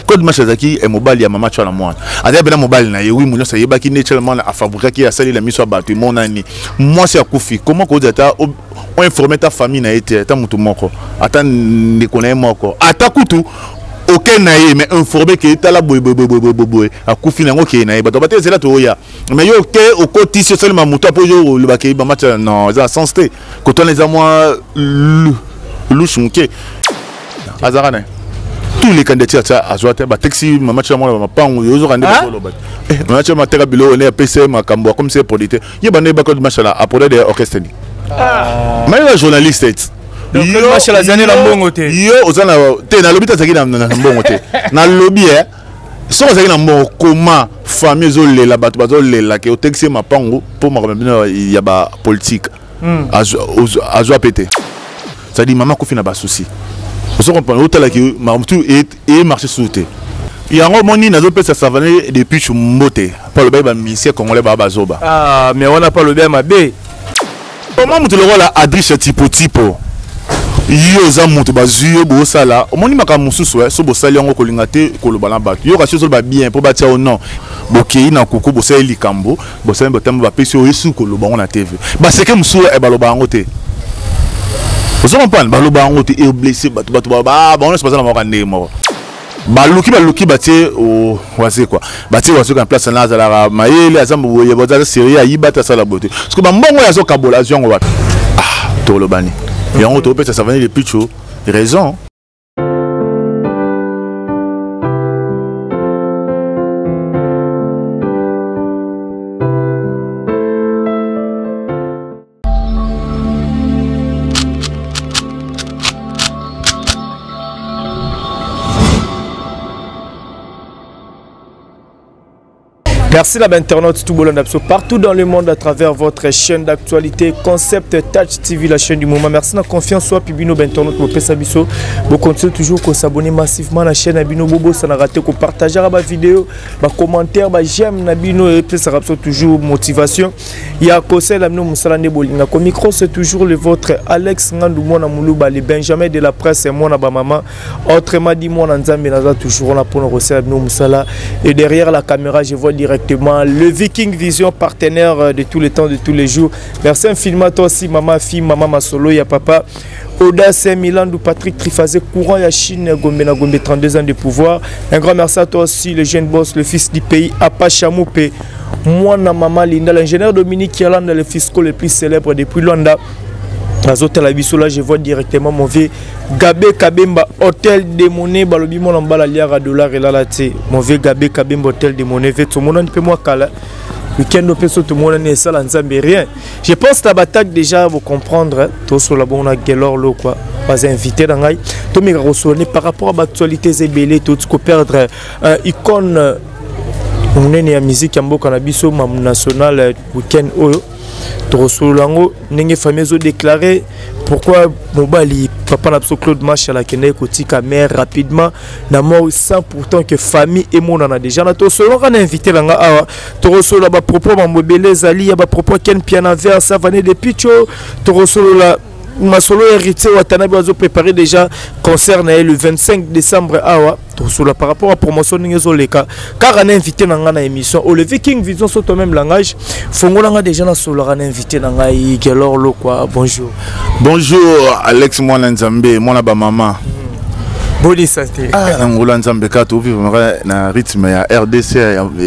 Claude Mashala azalaki eh, mobali ya mama Tshala Mwana, azalaki mpena mobali na ye. Wi, nyonso ayebaki nde Tshala Mwana afabrikaki, asali na miso ya bato, emonani mwasi akufi. Comment kozi ata oinforme ata famille na ye te, ata motu moko, ata ndeko na ye moko, ata kutu oke na ye, mais informe ke tala boye boye boye boye boye, akufi nango, okeye na ye, bato bate ezela toya. Mais yo oke, okotisi, osalema motu apo yo olobaka mama Tshala, non, eza na sens te. Kotwana eza mwa louche moke. Azalaka na ye tous les candidatures atia, azwa te. Batekisi mama Tshala Mwana bamapangu, yo ozoka nde bazoloba. Mama Tshala mateka biloko ne, apesa ye makambo, akomisa ye producteur. Ye banda yebaka Mashala aproduire de orchestre ni maye ba journaliste eti. Mashala azali na mbongo te. Yo oza na te, nalobi te azalaki na mbongo te. Nalobi e soki azalaki na mbongo, koma famille ezolela, bato bazolela ke otekisi ye mapangu mpo makambo bino ya bapolitique, azwa pe te. C'est-à-dire mama akufi na basusi, ozo comprendre, otalaki makambo tu emarché susu te. Yango omoni nazopesa Savane depuis mbote mpo alobaki bamusicien congolais baa bazoba. Ah, mais wana mpo alobi ya mabe. Koma moto lokola Adriche Tipo-Tipo, yo oza moto bazwi yo, bosala, omoni makambo mosusu so bosali yango, kolinga te koloba na bato. Yo kasi ozoloba bien mpo batia yo, non, bokei na kuku, bosali likambo, bosali botambo, bapesi yo esu koloba yango na TV. Baseke mosusu baloba yango te, ozo comprendre, baloba yango te, eblesse bato. Bato bango nyonso baza na maoka ndenge moko. Baluki, baluki, batie Wazekwa, batie Wazekwa na place na azalaka mayele, aza boye, aza sérieux, ayiba te, asala boye te, parce que bambongo oyo azokabola, azwi yango wapi? Ah, tolobani yango, topesa Savane de Picho raison. Merci la internaute tout bolanda partout dans le monde à travers votre chaîne d'actualité Concept Touch TV, la chaîne du moment. Merci na confiance soit bino internaute bopesa biso. Bo continuer toujours ko s'abonner massivement à la chaîne bino bobo ça n'a raté ko partager ba vidéo, ba commentaire, ba j'aime na bino et pesa toujours motivation. Ya kosala bino mosala nde bolinga. Ko micro, c'est toujours le vôtre Alex Ngandou mwana Muluba, le Benjamin de la presse, mwana ba maman. Autrement dit mwana Nzambe, naza toujours là pour kosala bino mosala. Et derrière la caméra, je vois directement le Viking Vision, partenaire de tous les temps, de tous les jours. Merci infiniment toi aussi maman fille, maman Masolo ya papa Audace Milan ou Patrick Trifazé, courant ya Chine, Gombe na Gombe, 32 ans de pouvoir. Un grand merci à toi aussi, le jeune boss, le fils du pays, Apacha Moupé, moi, maman Linda, l'ingénieur Dominique Yalanda, le fisco le plus célèbre depuis Luanda. Azotala biso là, je vois directement mon vieux Gabé Kabemba, hôtel de monnaie, balobi mona mbala liara dollar elala te. Mon vieux Gabé Kabemba, hôtel de monnaie, veto mona mpe mwa kala. Week-end mpe so tomonani esala Nzambe rien. Je pense na bataque déjà vous comprendre, tosola bongo na Gelor Lokwa, baza invité na ngai. Tomeka kosolane par rapport à baactualité ebele, toti koperdre icône monene ya musique ya mboka na biso, mamu national. Week-end oyo tokosolola yango ndenge famille ezodéclare pourquoi mobali papa na biso Claude Machal akendaki kotika mare rapidement na mort sans pourtant que famille emonana déjà. Na tosololaka na invité na nga awa, tokosolola bapropos mambo ebele ezali ya bapropos Ken Piana vers Savane de Picho, tokosolola masolo ya Héritier Watanabe azo préparé déjà concert na ye le 25 décembre awa, tosolola par rapport à promotion ndenge ezoleka. Kaka na invité na ngai na émission o le Viking Vision, so toi-même langage fongola nga déjà, nasololaka na invité na ngai Gelor Lokwa. Bonjour. Bonjour Alex mwana Nzambe, mwana bamama. Boni santé? Ah, na ngolo ya Nzambe, kaka tovivre na rythme ya RDC,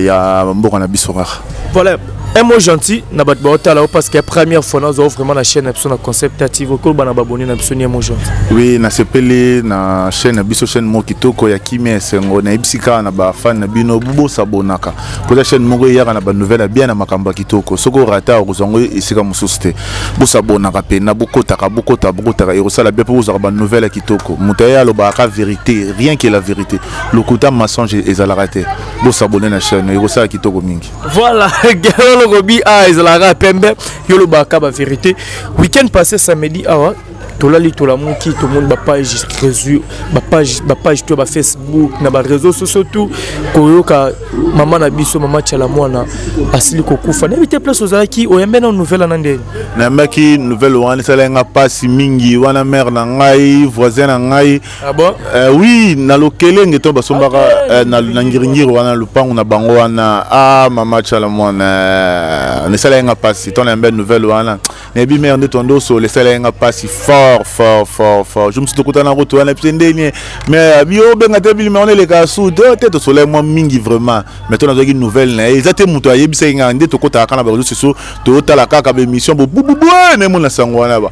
ya mboka na biso kaka. Voilà, un mot gentil na bato baotala o, parce que première fois nazwa vraiment na chaîne na biso na Concept TV, okoloba na baboni na biso ni un mot gentil? Oui, nasepeli na chaîne na biso, chaîne moko kitoko ya kimia, esengo. Nayebisi kaka na bafan na bino bosabonaka, mpoza chaîne moko eyaka na banouvelle ya bien, na makambo ya kitoko. Soki orata, okozwa yango esika mosusu te. Bosabonaka mpena, bokotaka, bokotaka, bokotaka, ekosala bien mpo bozwaka banouvelle ya kitoko. Moto aye alobaka vérité, rien que la vérité, lokuta, mensonge ezalaka te. Bosabone na chaîne, ekosala kitoko mingi. Voilà, Gelor lokobi a ezalaka pembe, yo lobaka ba vérité. Week-end passé, samedi awa, Tolali, tolamuki, tomoni bapage réseau, bapage to bafacebook na baréseau sociaux tout, koyoka mama na biso, mama Tshala Mwana, asili kokufa. Nayebi te place ozalaki, oyambe na nouvelle wana ndeni? Nayambaki nouvelle wana, esalaki nga mpasi mingi wana. Mare na ngai, voisin na ngai. Ah bon? Oui, na lokelenge to basombaka na Ngiringiri wana, lupangu na bango wana. Ah, mama Tshala Mwana, esalaki nga mpasi to nayambe nouvelle wana. Nayebi mare nde tondo osola, esalaki nga mpasi fort, fort, fort, fort. Je mosusu tokutana kutu wana mpe ndeni, mais bi obenga te bilima wana eleka su te te. Tosolai mwa mingi vraiment, mais to nazwaki nouvelle na ye, eza te moto ayebisaki nga nde. Tokotaka kaka na bareseau sociaux, totala kaka baémission bobububu, nemona sango wana, ba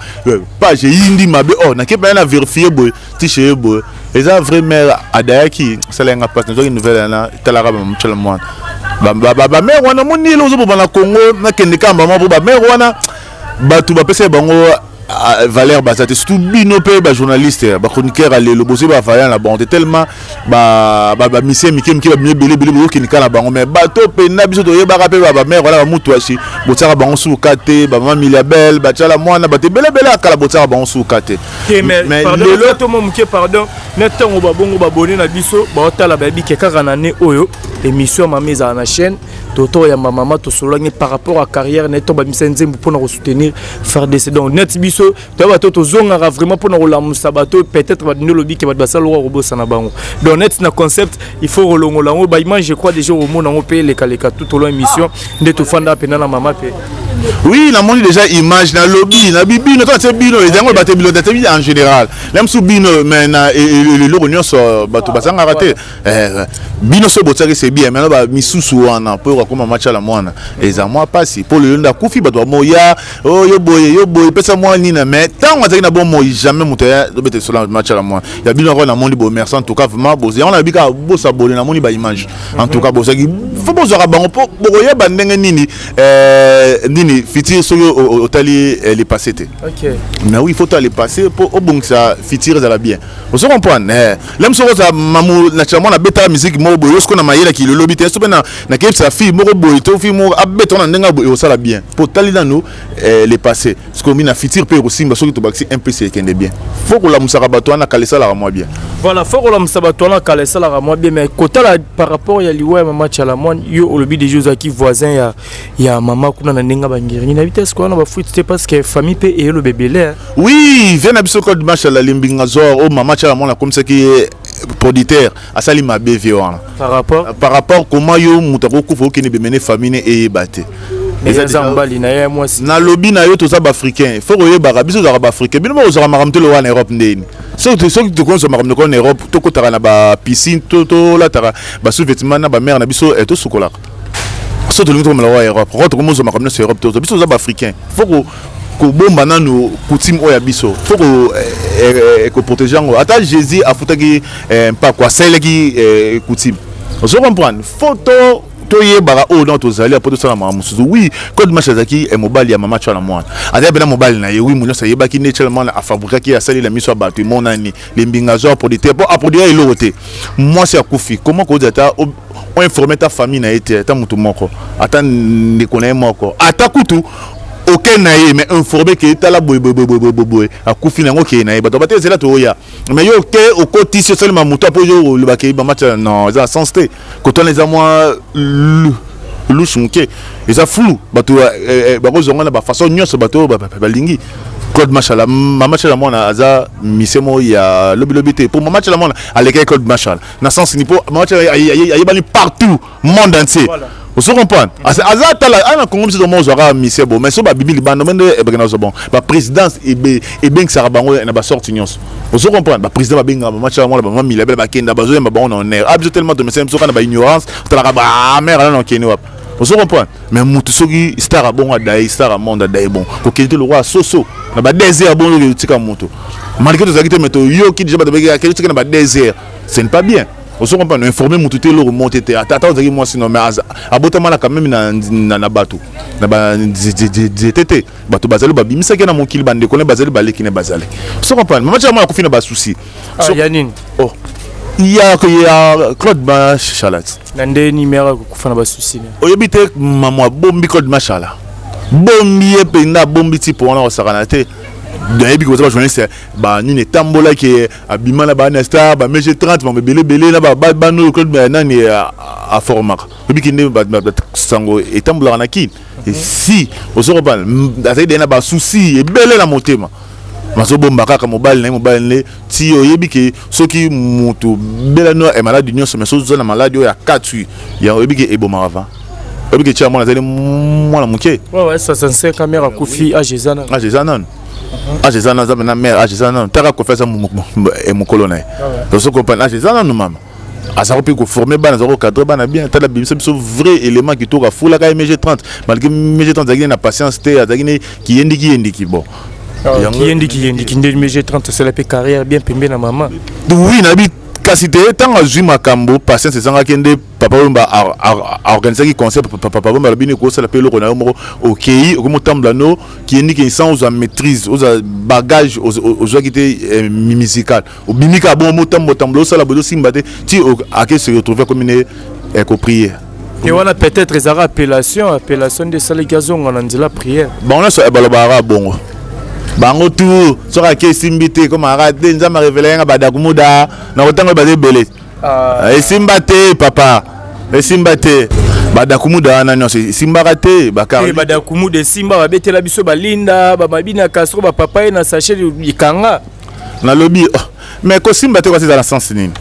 page eyindi mabe. Oh, nake mpenza na vérifie boye, tishe ye boye, eza vrai, mare adayaki. Esalaki nga mpasi, nazwaki nouvelle wana. Talaka bamotyala mwana, bamare wana, moni ele ozoboba na Congo. Nakende kamba mwa po bamare wana, bato bapesaki bango valeur baza te. Surtout bino mpe bajournaliste, bachroniqueur ya lelo, bozwi bavaleur na bango te, tellement bamisie mike mike babimi ebele ebele, bozokende kaka na bango. Mais bato mpenza biso toyebaka mpe bamare wana, bamutu asi botiaka bango suka te. Bamama Miliabel, batiala mwana, bato ebele ebele ya kala, botiaka bango suka te. Mais lelo tomo moke, pardon, na ntango babongo babone na biso baotala, bayebi ke kaka na ne oyo émission ya mama ezala na chaîne, totoyamba mama, tosololaki par rapport à carrière na ye, to babimisa nzembo mpona kosoutenir FARDC. Donc net biso toya bato tozongaka vraiment mpona kolamusa bato. Peut-être bato nde olobi ke bato basala lokola kobosana bango. Donc net na concept, il faut kolongola yango baimage. Je crois déjà omona yango mpe elekaleka tout au long émission nde tofanda mpenza na mama mpe. Oui, namoni déjà image. Nalobi nabi bino to natie bino, ezango bato bino natie en général na mosusu bino, mais na eloko nyonso bato bazangaka te. Bino so botiaki, c'est bien. Maintenant bamisusu wana mpo okakoma Matshala Mwana, eza mwa mpasi mpo lelo nde akufi, bato bamoya oh, yo boye, yo boye, pesa mwa nini. Mais ntango azalaki na bomoi, jamais moto aya obeta sola Matshala Mwana ya bino. Yango namoni bo, merci en tout cas vraiment. Boza yango nayebi kaka bosabone. Namoni baimage, en tout cas bozalaki fo bozwaka bango mpo bokoyeba ndenge nini nini futur soki otali le passé te. Mais oui, il faut tala le passé mpo obongisa futur ezala bien. Ozo comprendre? La mosusu okozala mamu na Tshala Mwana abetaka musique moko boye, yo sikoyo na mayelaki lolobi te, so mpe nakeyebisa fille moko boye to fille moko abeta wana ndenge boye, ekosala bien mpo tali nanu le passé. Sikoyo mi na futur mpe ekosimba soki tobakisi un plus, ekende bien. Fo kolamusaka bato wana kala, esalaka mwa bien. Voilà, fo kolamusa bato wana kala, esalaka mwa bien. Mais kotala par rapport ya liwa ya mama Tshala Mwana, yo olobi déjà ozalaki voisin ya mama kuna na ndenge bangiringi, nayebi te sikoyo wana bafuite te, parce que famille mpe eyeloba ebele. Oui, vie na biso Claude Machal alimbi nga zor oyo mama Tshala Mwana akomisaki ye producteur, asali mabe vie wana. Par rapport? Par rapport comment yo moto akokufa, okende bemene famille ne eyeba te. Eza mobali na ye mwasi. Nalobi na yo, toza baafricain, fo koyebaka biso tozalaka baafricain. Bino bokozwaka makambo te lowa na Europe ndeni. Soki tokozwa makambo lokola na Europe, tokotaka na bapiscine, tolataka basous-vêtement na bamare na biso, tosukolaka. So tolingi tokomela wa Europe, roko tokomozwa makambo nyonso Europe. Tozwa biso toza baafricain, fo kobomba nanu coutume oyo ya biso, fo koprotege yango. Ata Jésus afutaki mpako, asalelaki coutume. Ozo comprendre? Fo to toyebaka oyo donc tozali apo tosala makambo mosusu. Oui, Claude Mash azalaki mobali ya mama Tshala Mwana, azalaki mpena mobali na ye. Oui, mo nyonso ayebaki nde Tshala Mwana afabrikaki, asali na miso ya bato, emonani lembinga azwa producteur mpo aproduire eloko te. Mwasi akufi, comment kozala ata oinforme ta famille na ye te, ata motu moko, ata ndeko na ye moko, ata kutu oke na ye, mais informe ke tala boye boye boye boye boye, akufi nango, okeye na ye, bato bate ezela toya. Mais yo oke, okotisi, osalema motu apo yo olobaka mama Tshala, non, eza na sens te. Kotwana eza mwa louche moke, eza flou. Bato bakozonga na bafaçon nyonso bato oyo balingi Claude Mashala. Mama Tshala Mwana aza mise moko ya lobilobi te, mpo mama Tshala Mwana alekaki Claude Mashala na sens ni mpo mama Tshala ayebani partout, monde entier. Ozo comprendre? Aza tala ana Congo, biso tomo ozwaka mise bo, mais so babimi libanda mende ebakenda ozwa bon baprésidence ebengisaka bango na basorte nyonso. Ozo comprendre? Baprésident babengaka mama Tshala Mwana, bamama Milabela bakenda, bazoyemba bango na honneur. Ah, biso tellement tomesana biso kaka na baignorance, otalaka bamare ana na okende wapi? Ozo comprendre? Mais mutu soki star abongo adaye, star amonde adaye, bon, kokende te lokola soso na ba désert. Bongo otika moto malgré tozalaki te, mais toyoki déjà bato bakende tika na ba désert, ce n'est pas bien. Ozo comprendre? Informer motu te, eloko mo te te. Ata ozalaki mwasi no, mais abotamana quand même na bato na banzete te. Bato bazali babimisaki na mokili, bandeko ne bazali, baleki ne bazali. Ozo comprendre? Mama Tshala akufi na basusi. Ya nini? Oh, ya Claude Mashala. Na nde nimero akokufa na basusi? Oyebi te, mama abombi Claude Mashala, bombi ye mpenza, abombi ti mpo wana kosakana te. Nayebi ke boza bajournaliste, banini etambolaki, abima na baana star, bamege 30, bango ebele ebele na bana oyo Claude nani aformaka. Oyebi nde sango etambolaka na Kini. Si ozo comprendre, azali deya na basusi ebele na motema, bazobomba kaka mobali na ye, mobali nde ti oyebi ke soki moto belano e maladi nyonso, mais soki oza na maladi oyo ya kati ya, oyebi ke ebomaka va, oyebi ke tia mwana azali mwana moke. Ouais, 65 ans, mère akufi, âge eza nano. Âge eza nano, âge eza nano, aza na mare, âge eza nano. Taka Kofi aza mokolo na ye, ozo comprendre, âge eza nano. Mama azalaki mpe koforme bana, azalaki kocadre bana bien. Tala, bimisa biso vrai élément kitoko, afulaka MG 30, malgré MG 30 azalaki na patience te, azalaki ne kiyendiki yendiki. Bon. Kiyendiki yendiki nde MG 30 osala mpe carrière bien pembe na mama. Oui, nayebi, kasi te ntango azwi makambo, patience ezangaki. Nde Papa Wemba aorganisaki concert. Papa Wemba alobi nini? Kosala mpe eloko na yo moko, okei, okomi otambola no kiyendiki sans ozwa maîtrise, ozwa bagage ozwaki te musical. Obimi kaka bongo, motambo tambola, osala boye, osimba te, ti ake se retrouver komi ne koprier. E wana peut-être ezalaka appellation, appellation nde esalaki azonga na nzela prière. Bango nyonso balobaka bongo, bango tu soki ake esimbi te, comme aka te, Nzambe arévéler yanga badakumuda na kotanga baza ebele. Esimba te, papa, esimba te. Badakumuda wana nyonso esimbaka te. Badakumuda esimba, babetela biso balinda, bamabina Castro, bapapa ye na sachet ikanga. Nalobi, oh, mais kosimba te kasi eza na sens nini?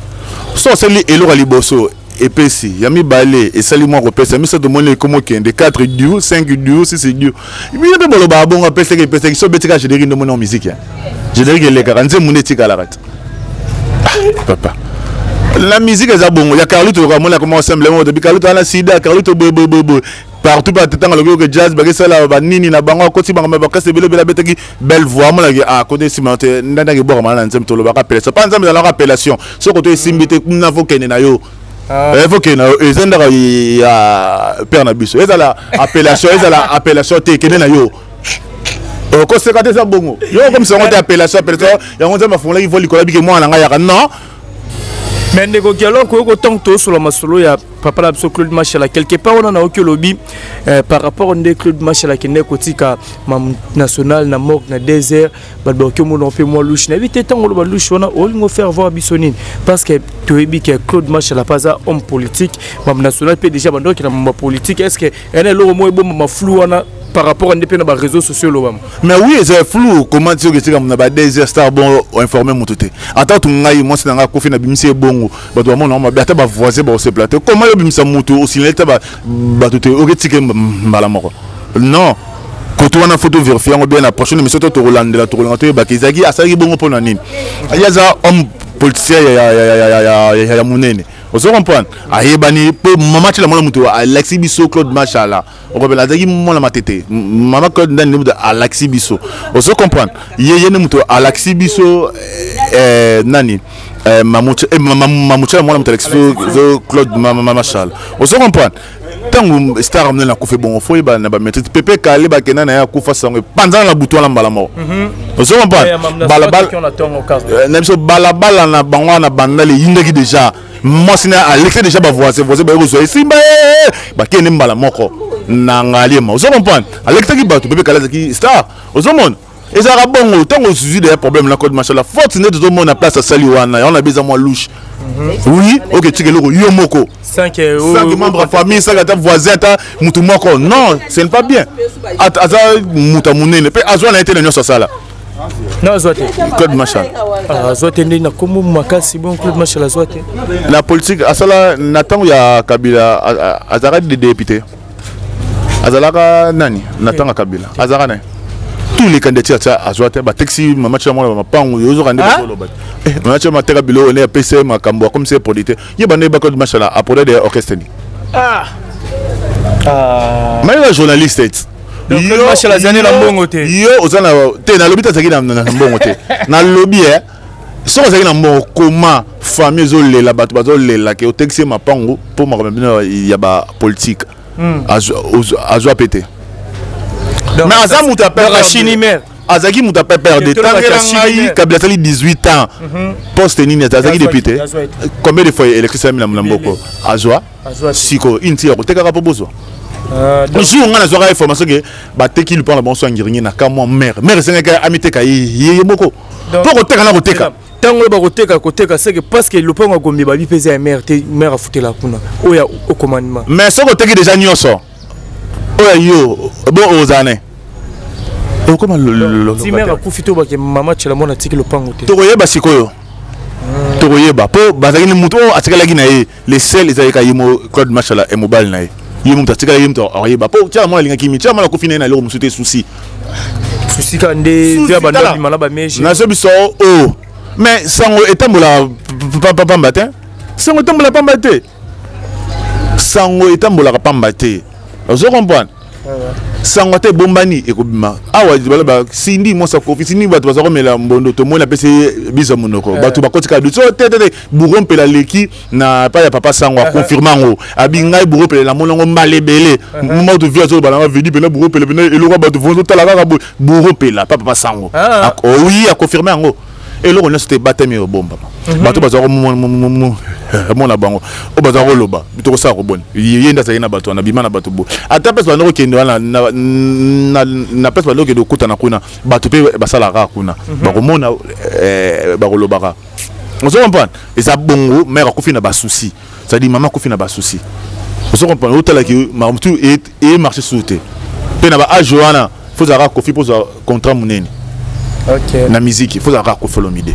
So osali eloko ya liboso, epesi, ya mibale esali mwa kopesa, ya misato omoni ekomi okende, 4 du 5 du 6 du. Bino mpe bolobaka bongo, apesaki, epesaki. So obetika générique nde omoni musique, générique elekaka, nzembo nde etikalaka te. Papa, la musique eza bongo. Ya Carlito, okamona koma ensemble mo tobi Carlito ana sida, Carlito boye boye boye boye partout. Mpe ntango alobi oke jazz, bakesala banini na bango, akoti bango bakasi ebele ebele, abetaki belle voix, amonaki ah kote nsima te, ndandaki ebwaka mana na nzembo. Tolobaka appellation mpa Nzambe, ezalaka appellation. Soki koto esimbi te kuna, faut kende na yo, faut kende na yo. Eza ndaka ya père na biso, ezala appellation, ezala appellation te, kende na yo. Okoseka te, eza bongo. Yo okomisa yango te appellation, appellation yango Nzambe afungolaki vo likolo, abike mwana na ngai yaka non. Mais ndeko Kialor, koyoka ntango tozosola masolo ya papa na biso Claude Mashala, quelque part wana nayoki olobi par rapport nde Claude Mashala akende kotika mam national na morgue na 2 heures, bato bakoki omona mpe mwa louche. Nayebi te, ntango oloba louche wana, olingo faire voir biso nini? Parce que toyebi ke Claude Mashala mpe aza homme politique, mam national mpe déjà bandoki na mambo ya politique. Est ce que ena eloko moko ebomama flou wana par rapport nde mpe na baréseaux sociaux olobama? Mais oui, eza flou. Comment ti oke tika na ba 2 heures star, bon, oinforme moto te? Ata tu ngai mwasi na ngai akufi, na bimisi ye bongo, bato bamona yango mabe, ata bavoisin bakosepela te. Comment yo obimisa moto, osinale ta bato te, oke tika mbala moko? Non, koto wana faut tovérifie yango bien. Na prochaine émission to tokolandela, tokolinga toyebaka ezalaki asalaki bongo mpo na nini. Ye aza homme politicien ya monene, ozo comprendre, ayebani mpo mama Tiela mwana moto alakisi biso Claude Mashala. Okobela azalaki mwana matete, mama Claude ndani nde moto alakisi biso, ozo comprendre, ye nde moto alakisi biso nani, Mamutyela mwana moto alakisi biso Claude Mashala, ozo comprendre. Ntango star monene akufi bongo, faut yeba na bamaîtrise. Pepe Kale bakenda na ye, akufa, sango epanzana na butu wana mbala moko, ozo comprendre. Na biso balabala na bango wana, bandala eyindaki déjà, mwasi na alekisi déjà bavoisin, voisin baye kozwa esimba, bakende mbala moko na Ngaliema, ozo comprendre, alekisaki bato. Pepe Kale azalaki star, ozomona ezalaka bongo. Ntango ozwi deya problème na Claude Mashala, faute nde tozomona place asali wana, yango na bi eza mwa louche. Oui, oke tika eloko yo moko, cinq membre ya famille, cinq ata voisin, ata mutu moko, non, ce n'est pas bien. Aza moto ya monene mpe azwa na ye te na nyonso asala. Non, azwa te. Claude Mashala. Azwa te nde na kombo makasi bon, Claude Mashala azwa te. Na politique asala na ntango ya Kabila, azalaka député, azalaka nani na ntango ya Kabila, azalaka nani, tous les candidatures atia, azwa te. Batekisi mama Tia mwana bamapangu, ozoka nde bazoloba mama Tia mateka biloko ne, apesi ye makambo, akomisi ye producteur. Ye banda yeba Claude Mashala aproduit de orchestre ni mayela journaliste eti. Mashala azali na mbongo te. Yo oza na te, nalobi te azalaki na mbongo te. Nalobi e soki ozalaki na mbongo, koma famille ezolela, bato bazolela ke otekisi ye mapangu mpo makambo bino ya bapolitique, azwa pe te. Mais aza moto ya PPRD, azalaki moto ya PPRD. Tangela ngai, Kabila asali 18 ans, poste nini? Azalaki député combien de fois? Électricité na mboko azwa sikoyo, ini ti ya kotekaka mpo bozwa. Jour nga nazwaka information ke bateki lupango na bango so ya Ngiringiri, na kamwa mare mare esengaki amiteka ye moko mpo koteka na koteka. Ntango oyo bakoteka koteka, c'est que parce que lopango ya Gombe babi mpe eza ya mare te, mare afutela kuna oyo au commandement. Mais soki oteki déjà nyonso oyo yo bo ozala ne okoma. Ti mare akufi to bake mama Tshala Mwana atiki lopango te. Tokoyeba sikoyo, tokoyeba mpo bazalaki ni motu oyo atikalaki na ye. Le seul ezalaki ka ye mo Claude Mashala e mobali na ye, ye moto atikalaki, ye moto akoyeba mpo Tshala Mwana alingaki mi Tshala Mwana akufi na ye na eloko mosusu te, souci. Souci kaka nde ya bandobima na bameje. Nazo biso o mais sango etambolaka pamba te, sango etambolaka pamba te, sango etambolaka pamba te. Ozo comprendre? Sango ata ebombani, ekobima awa. Baloba Sindi mwasi akofi, Sindi bato baza komela mbondo, tomoni apesi biso monoko, bato bakoti kaka duso te te te. Bouro Mpela aleki na epai ya papa Sango, aconfirme yango, abi ngai Bouro Mpela namoni yango mbala ebele. Moto vi azoloba nanga vedi mpena Bouro Mpela mpena eloko ya bato vozotala kaka boye. Bouro Mpela pa papa Sango, oui, aconfirme yango. Eloko nyonso te ebatami, obombama. Bato bazwa komona bango oyo baza koloba, tokosala koboni ye nde azalaki na bato wana, bima na bato boye. Ata place banda kokende wana, na place banda kokende kokutana kuna, bato mpe basalaka kaka kuna, bakomona, bakolobaka. Ozo comprendre? Eza bongo. Mare akufi na basouci, c'est-à-dire mama akufi na basouci. Ozo comprendre? Otalaki makambo tu emarché susu te mpe na baage wana, faut ozalaka Kofi mpo ozwa contrat monene na musique, faut ozalaka Kofi Olomide.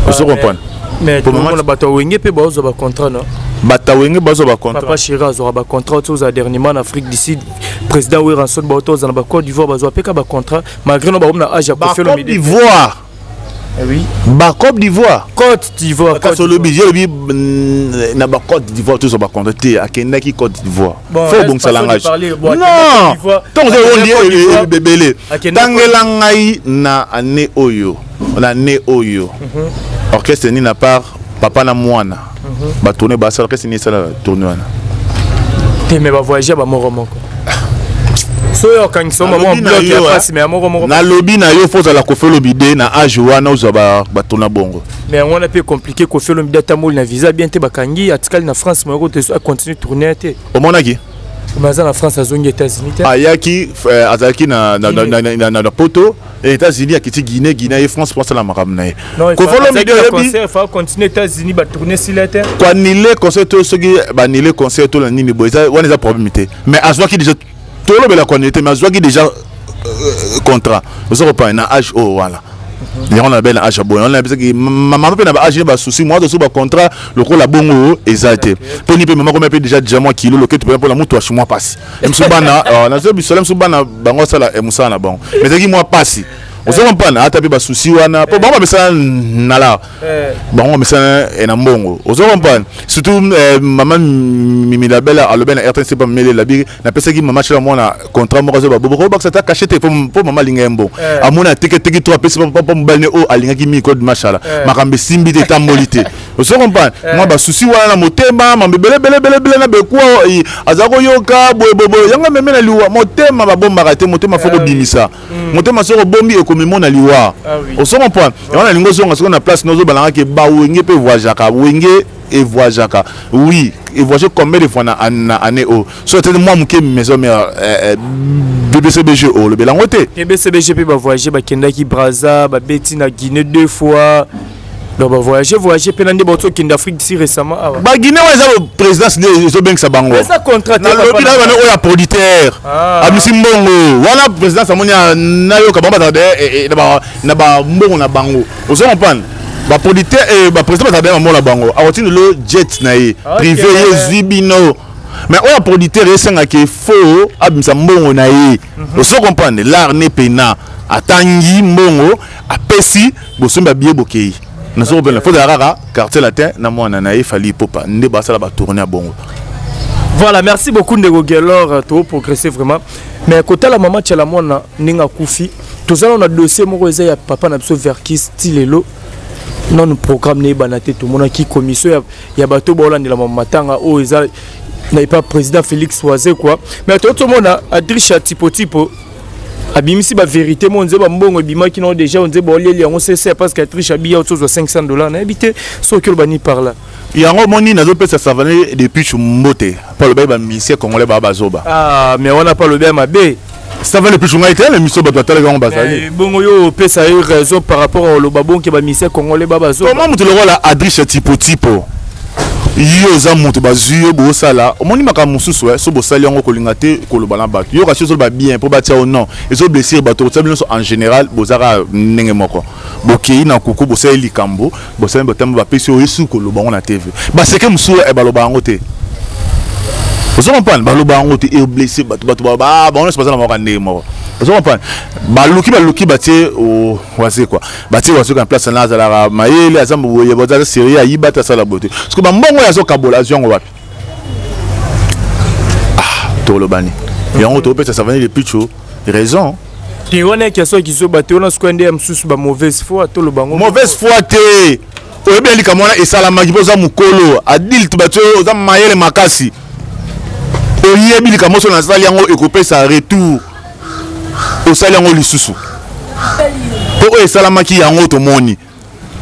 Ozo comprendre? Mais tomona bato ya Wenge mpe bazwa bacontrat, no? Bato ya Wenge bazwa bacontrat. Papa Chéri azwaka bacontrat ti ozala dernièrement na Afrique du Sud, président Werrason baoto ozala na bacôte d'Ivoire, bazwa mpe ka bacontrat malgré no bakomi na age ya Kofi Olomide. d'Ivoire. Oui. Bacôte d'Ivoire. Côte d'Ivoire. Kasi olobi, ye olobi na bacôte d'Ivoire, tozwa bacontrat te. Akendaki Côte d'Ivoire, faut obongisa langage. Non, ntongo ozowondi ebele, tangela ngai na année oyo, na année oyo orchestre nini à part papa na mwana batourne, basala orchestre nini esala tourne wana? Te, mais bavoyage bamoko moko so oyo okangisa mwa bloc ya pasi, mais ya moko moko. Nalobi na yo, faut ozala Kofi Olomide na age wana ozwa batourna bongo. Mais yango wana mpe compliqué. Kofi Olomide atamboli na visa bien te, bakangi, atikali na France moko te, acontinue tourne te. Omonaki? Mais aza na France, azongi États-Unis te. Ayaki, azalaki na poto, États-Unis, akiti Guinée, Guinée ye France po asala makambo na ye. Kofi Olomide oyebi continue États-Unis, batourne sila te. Koannuler concert to soki baannuler concert to na nini boye, wana eza problème te. Mais azwaki déjà, tolobela koannuler te, mais azwaki déjà contrat. Oza kopana na age oyo wana, yango na bele na age ya boye wana, nabisaki mama mpe na baage ne basusi mwa toso bacontrat lokola bongo eza te. Mponi mpe mama komi mpe déjà mwa kilo loketo mpe mpona mutu ashi mwa pasi mosu bana nazo bisola mosu bana bango asala mosala na bango, mais ezalaki mwa pasi. Ozo comprendre? Ata mpe basusi wana mpo bango bamesana na la bango bamesana na mbongo. Ozo comprendre? Surtout mama Mimi Labela alobi na RTNC pa mele labi napesaki mama Tshala Mwana contrat moko, azo babobo kobakisa ata cachet te mpo mama alinga ye mbongo, amoni ateketeki to apesi mpo mobali ne oyo alingaki mingi Claude Mashala, makambo esimbi te, etamboli te. Ozo comprendre? Mwa basusi wana na motema, mambo ebele ebele ebele ebele na bekwa aza koyoka boye boye boye, yango ememi na liwa. Motema babombaka te, motema faut kobimisa. Motema soki obombi, ekomemo na liwa. Ozo comprendre? Yango nalingi ozonga soki na place nozobalanga ke bawenge mpe voyageaka, Wenge evoyageaka, oui. Evoyage combien de fois na année oyo? So atete mwa moke maison mare BCBG olobela yango te. BCBG mpe bavoyage, bakendaki Braza, babeti na Guinée deux fois, donc bavoyage voyage mpe na nde bauti okende Afrique d'ici récemment awa. Baguinée wana eza présidence nde ezobengisa bango. Eza contrat. Nalobi na bana oyo ya producteur abimisi mbongo wana, présidence amoni nayoka bango bazala na bambongo na bango. Ozo comprendre? Baproducteur, baprésident bazala na bambongo na bango, akotinda lo jet na ye privé, ye ezwi bino. Mais oyo ya producteur esengaki fo abimisa mbongo na ye. Ozo comprendre? L'art ne pena atangi mbongo, apesi bosombi babillet, bokei. Nazo kopena fo ozala kaka Quartier Latin na mwana na ye Fally Ipupa nde basala batourne ya bongo. Voilà, merci beaucoup ndeko Gelor, to progresser vraiment. Mais kotala mama Tshala Mwana ndenge akufi, tozala na dossier moko eza ya papa na biso Verkis, ti lelo nanu programme neyebana te. Tomonaki commission ya bato baolandela matanga oyo eza na epa président Félix Wazekwa, mais totomona Adrisha Tipotipo. Abimisi ba vérité mo nzeba mbongo ebimaki na déjà nzeba olieli yango sese parce que triche abiya otozwa 500 $ nayebi te soki oloba ni par là. Yango omoni, nazopesa Savane depuis mbote mpo alobaki bamusicien congolais baa bazoba. Ah, mais wana mpo alobi ya mabe. Savane Pichu, ngai te, na miso bato batalaki yango bazali. Bongo yo opesa ye raison par rapport a oloba bonke bamusicien congolais ba bazoba? Comment moto lokola Adriche Tipo-Tipo, yo oza moto bazwi yo bosala, omoni makambo mosusu so bosali yango, kolinga te koloba na bato, yo kasi ozoloba bien mpo batia o non, ezoblessir bato. Kotia bino nyonso en général, bozaka ndenge moko. Bokei na kuku, bosali likambo, bosali batambo, bapesi oyo esu koloba yango na TV. Baseke mosusu baloba yango te, ozo comprendre? Baloba yango te, eblesse bato. Bato bango nyonso baza na moko ndenge moko, ozo comprendre? Baluki, baluki, batie Wazekwa, batie Wazekwa na place na azalaka mayele, aza boye, aza sérieux, ayiba te, asala boye te. Parce que bambongo oyo azokabola, azwi yango wapi? Ah, tolobani yango, topesa Savane de Picho raison. Te, wana question kizoba te. Wana sikoyo nde ya mosusu ba mauvaise foi, toloba yango. Mauvaise foi te. Oyebi ya likambo wana esalamaki mpo oza mokolo adulte, bato oyo oza mayele makasi, oyebi likambo so nasali yango ekopesa retour. Osali yango lisusu mpo oyo esalamaki yango tomoni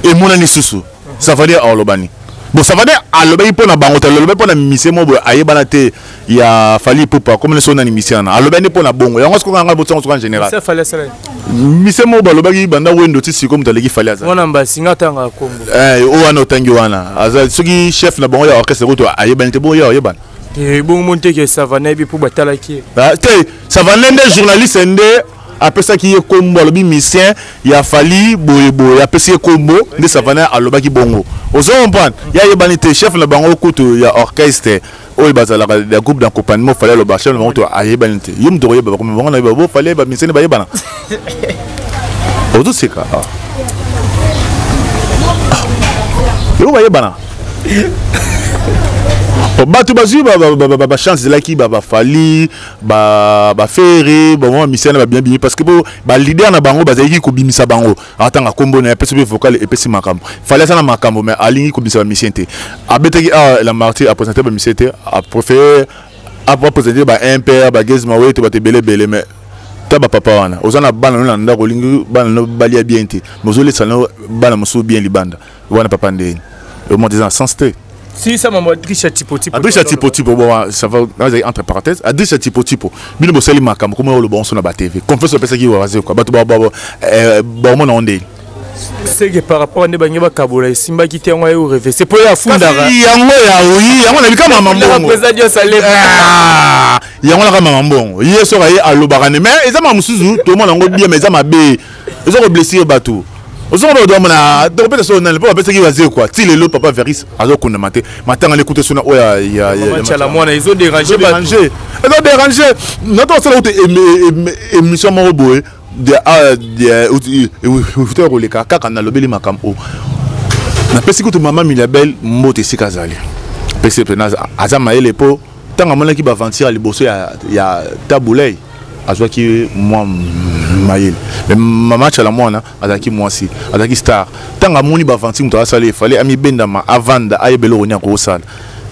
emonani lisusu. Savane alobani bon, Savane alobaki mpo na bango te, alobaki mpo na mise mo boye ayebana te ya Fally Ipupa. Komona so nani mise wana alobaki nde mpo na bongo yango. Sikoyo nga botiango soko en général mise mo balobaki banda wendo ti sikoyo, moto aleki Fally aza wana mbasinga atanga kombo. Oyo wana otangi wana aza soki chef na bango ya orchestre kutu ayebani te. Bongo ye ayebana. Bongo moni teke Savane yebi mpo batalaki ye. Te, Savane nde journaliste nde apesaki ye kombo, alobi musicien ya Fally boyeboye, apesi ye kombo nde Savane alobaki bongo, ozo comprendre? Ye ayebani te, chef na bango kutu ya orchestre oyo bazalaka ya groupe d'accompagnement Fally, aloba chef na bango to ayebani te. Ye moto koyeba bakomi bango nayeba bo Fally, bamusicien bayebana. Ozoseka yo, bayebana. Bato bazwi bachance ezalaki baFally, baFerre, bango bamisien na babima bimi parce que po baleader na bango bazalaki kobimisa bango. Atanga nkombo na ye, apesi mpe vocal, epesi makambo. Fally aza na makambo, mais alingi kobimisa bamusicien te. Abetaki awa la martyr, aprésente bamusicien te, apréféré aprésente ba impere, bagaz mawete, bato ebele ebele. Mais ta bapapa wana, oza na bana no na ndako, olingi bana no balia bien te, mais ozolesa no bana mosusu bien libanda wana. Papa, ndeni omonte eza na sens te. Si ça mama Adricha Tipo Tipo. Adricha Tipo Tipo, bon, ça va entre parenthèses. Adricha Tipo Tipo, bino bosali makambo comment oloba onso na ba TV. Confiance opesaki Wazekwa, bato ba ba bomona onde. C'est que par rapport à nde bange bakabola esimbaki te, yango aye revese po ye afundaka. Yango ya oyi, yango na bika mama mbongo. Président Dios ale. Yango naka mama mbongo. Ye soka ye alobaka ne, mais eza ma mosusu tomona yango bien, mais eza mabe. Eza ko blessure bato. Ozonga bato bamona tokopesa so nani mpo bapesaki Wazekwa. Ti lelo papa Veris azokundama te, matanga lekute sona oyo. Tshala Mwana ezodérange. Ezodérange. Nato osala kutu émission moko boye de koleka kaka nalobeli makambo oyo. Napesi kutu mama Milabel mbote esika azali, pesi mpena aza mayele mpo ntango amonaki baaventure ya liboso ya Tabulei, azwaki mwa mayele. Mais mama Tshala Mwana azalaki mwasi, azalaki star. Ntango amoni baaventure moto asala, efale amibendama, avanda, ayeba eloko nini akosala.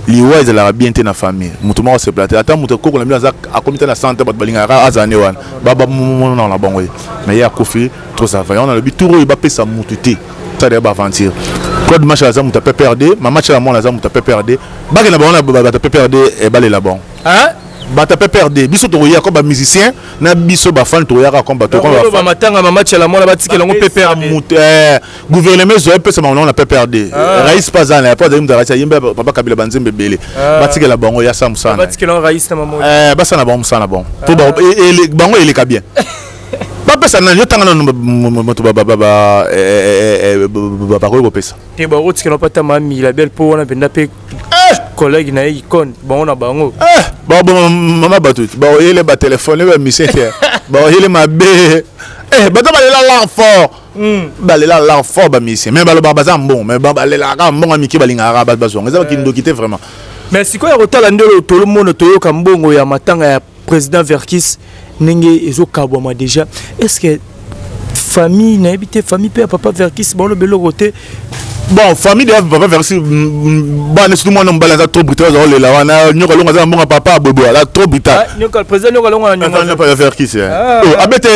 Liwa ezalaka bien te na famille, moto moko asepela te. Ata moto koko na bino aza akomi te na sante, bato balingaka azala nde wana bamonana na bango ye, mais ye akufi trop. Ça va, yango nalobi tour oyo bapesa motu te sala ya baaventure. Claude Machal aza moto ya PPRD, mama Tshala Mwana aza moto ya PPRD, bakenda bango na bato ya PPRD, balela bango bato ya PPRD. Biso tokoya comme bamusicien na biso bafan, tokoyaka comme bato. Matanga mama Tshala Mwana, batikela yango PPRD. Gouvernement ezwa epesa bango na PPRD. Rais mpe aza na ye, po azali moto rais, ayembe papa Kabila banzembe ebele. Batikela bango ya sa mosala, basala bango mosala na bango po bango eleka bien. Bapesa nani? Yo tanga nano moto bakoki kopesa. Te, bakotikela mpata mama Label mpo wana mpenza mpe collègue na ye icône, bango na bango. Baboma mama bato, baoyele batelefone, bamise te, baoyele mabe. Bato balela lar fort, balela lar fort bamusicien, mais balobaka baza mbongo, mais balelaka mbongo ya mike, balingaka bato bazwanga. Eza bakindoki te vraiment. Mais sikoyo ya kotala nde oyo tolomona, toyoka mbongo ya matanga ya président Verkis ndenge ezokabwama déjà. Est ce que famille, nayebi te, famille mpe ya papa Verkis baoloba eloko te? Bon, famille de papa Versi, bana surtout mwana mobali aza trop brutal, aza kolela wana Nyoka Longo aza na mbongo ya papa bobo, aza trop brutal. Ah, Nyoka, président Nyoka Longo na nyonga. Aza papa Verkis. Ah. Oh, abete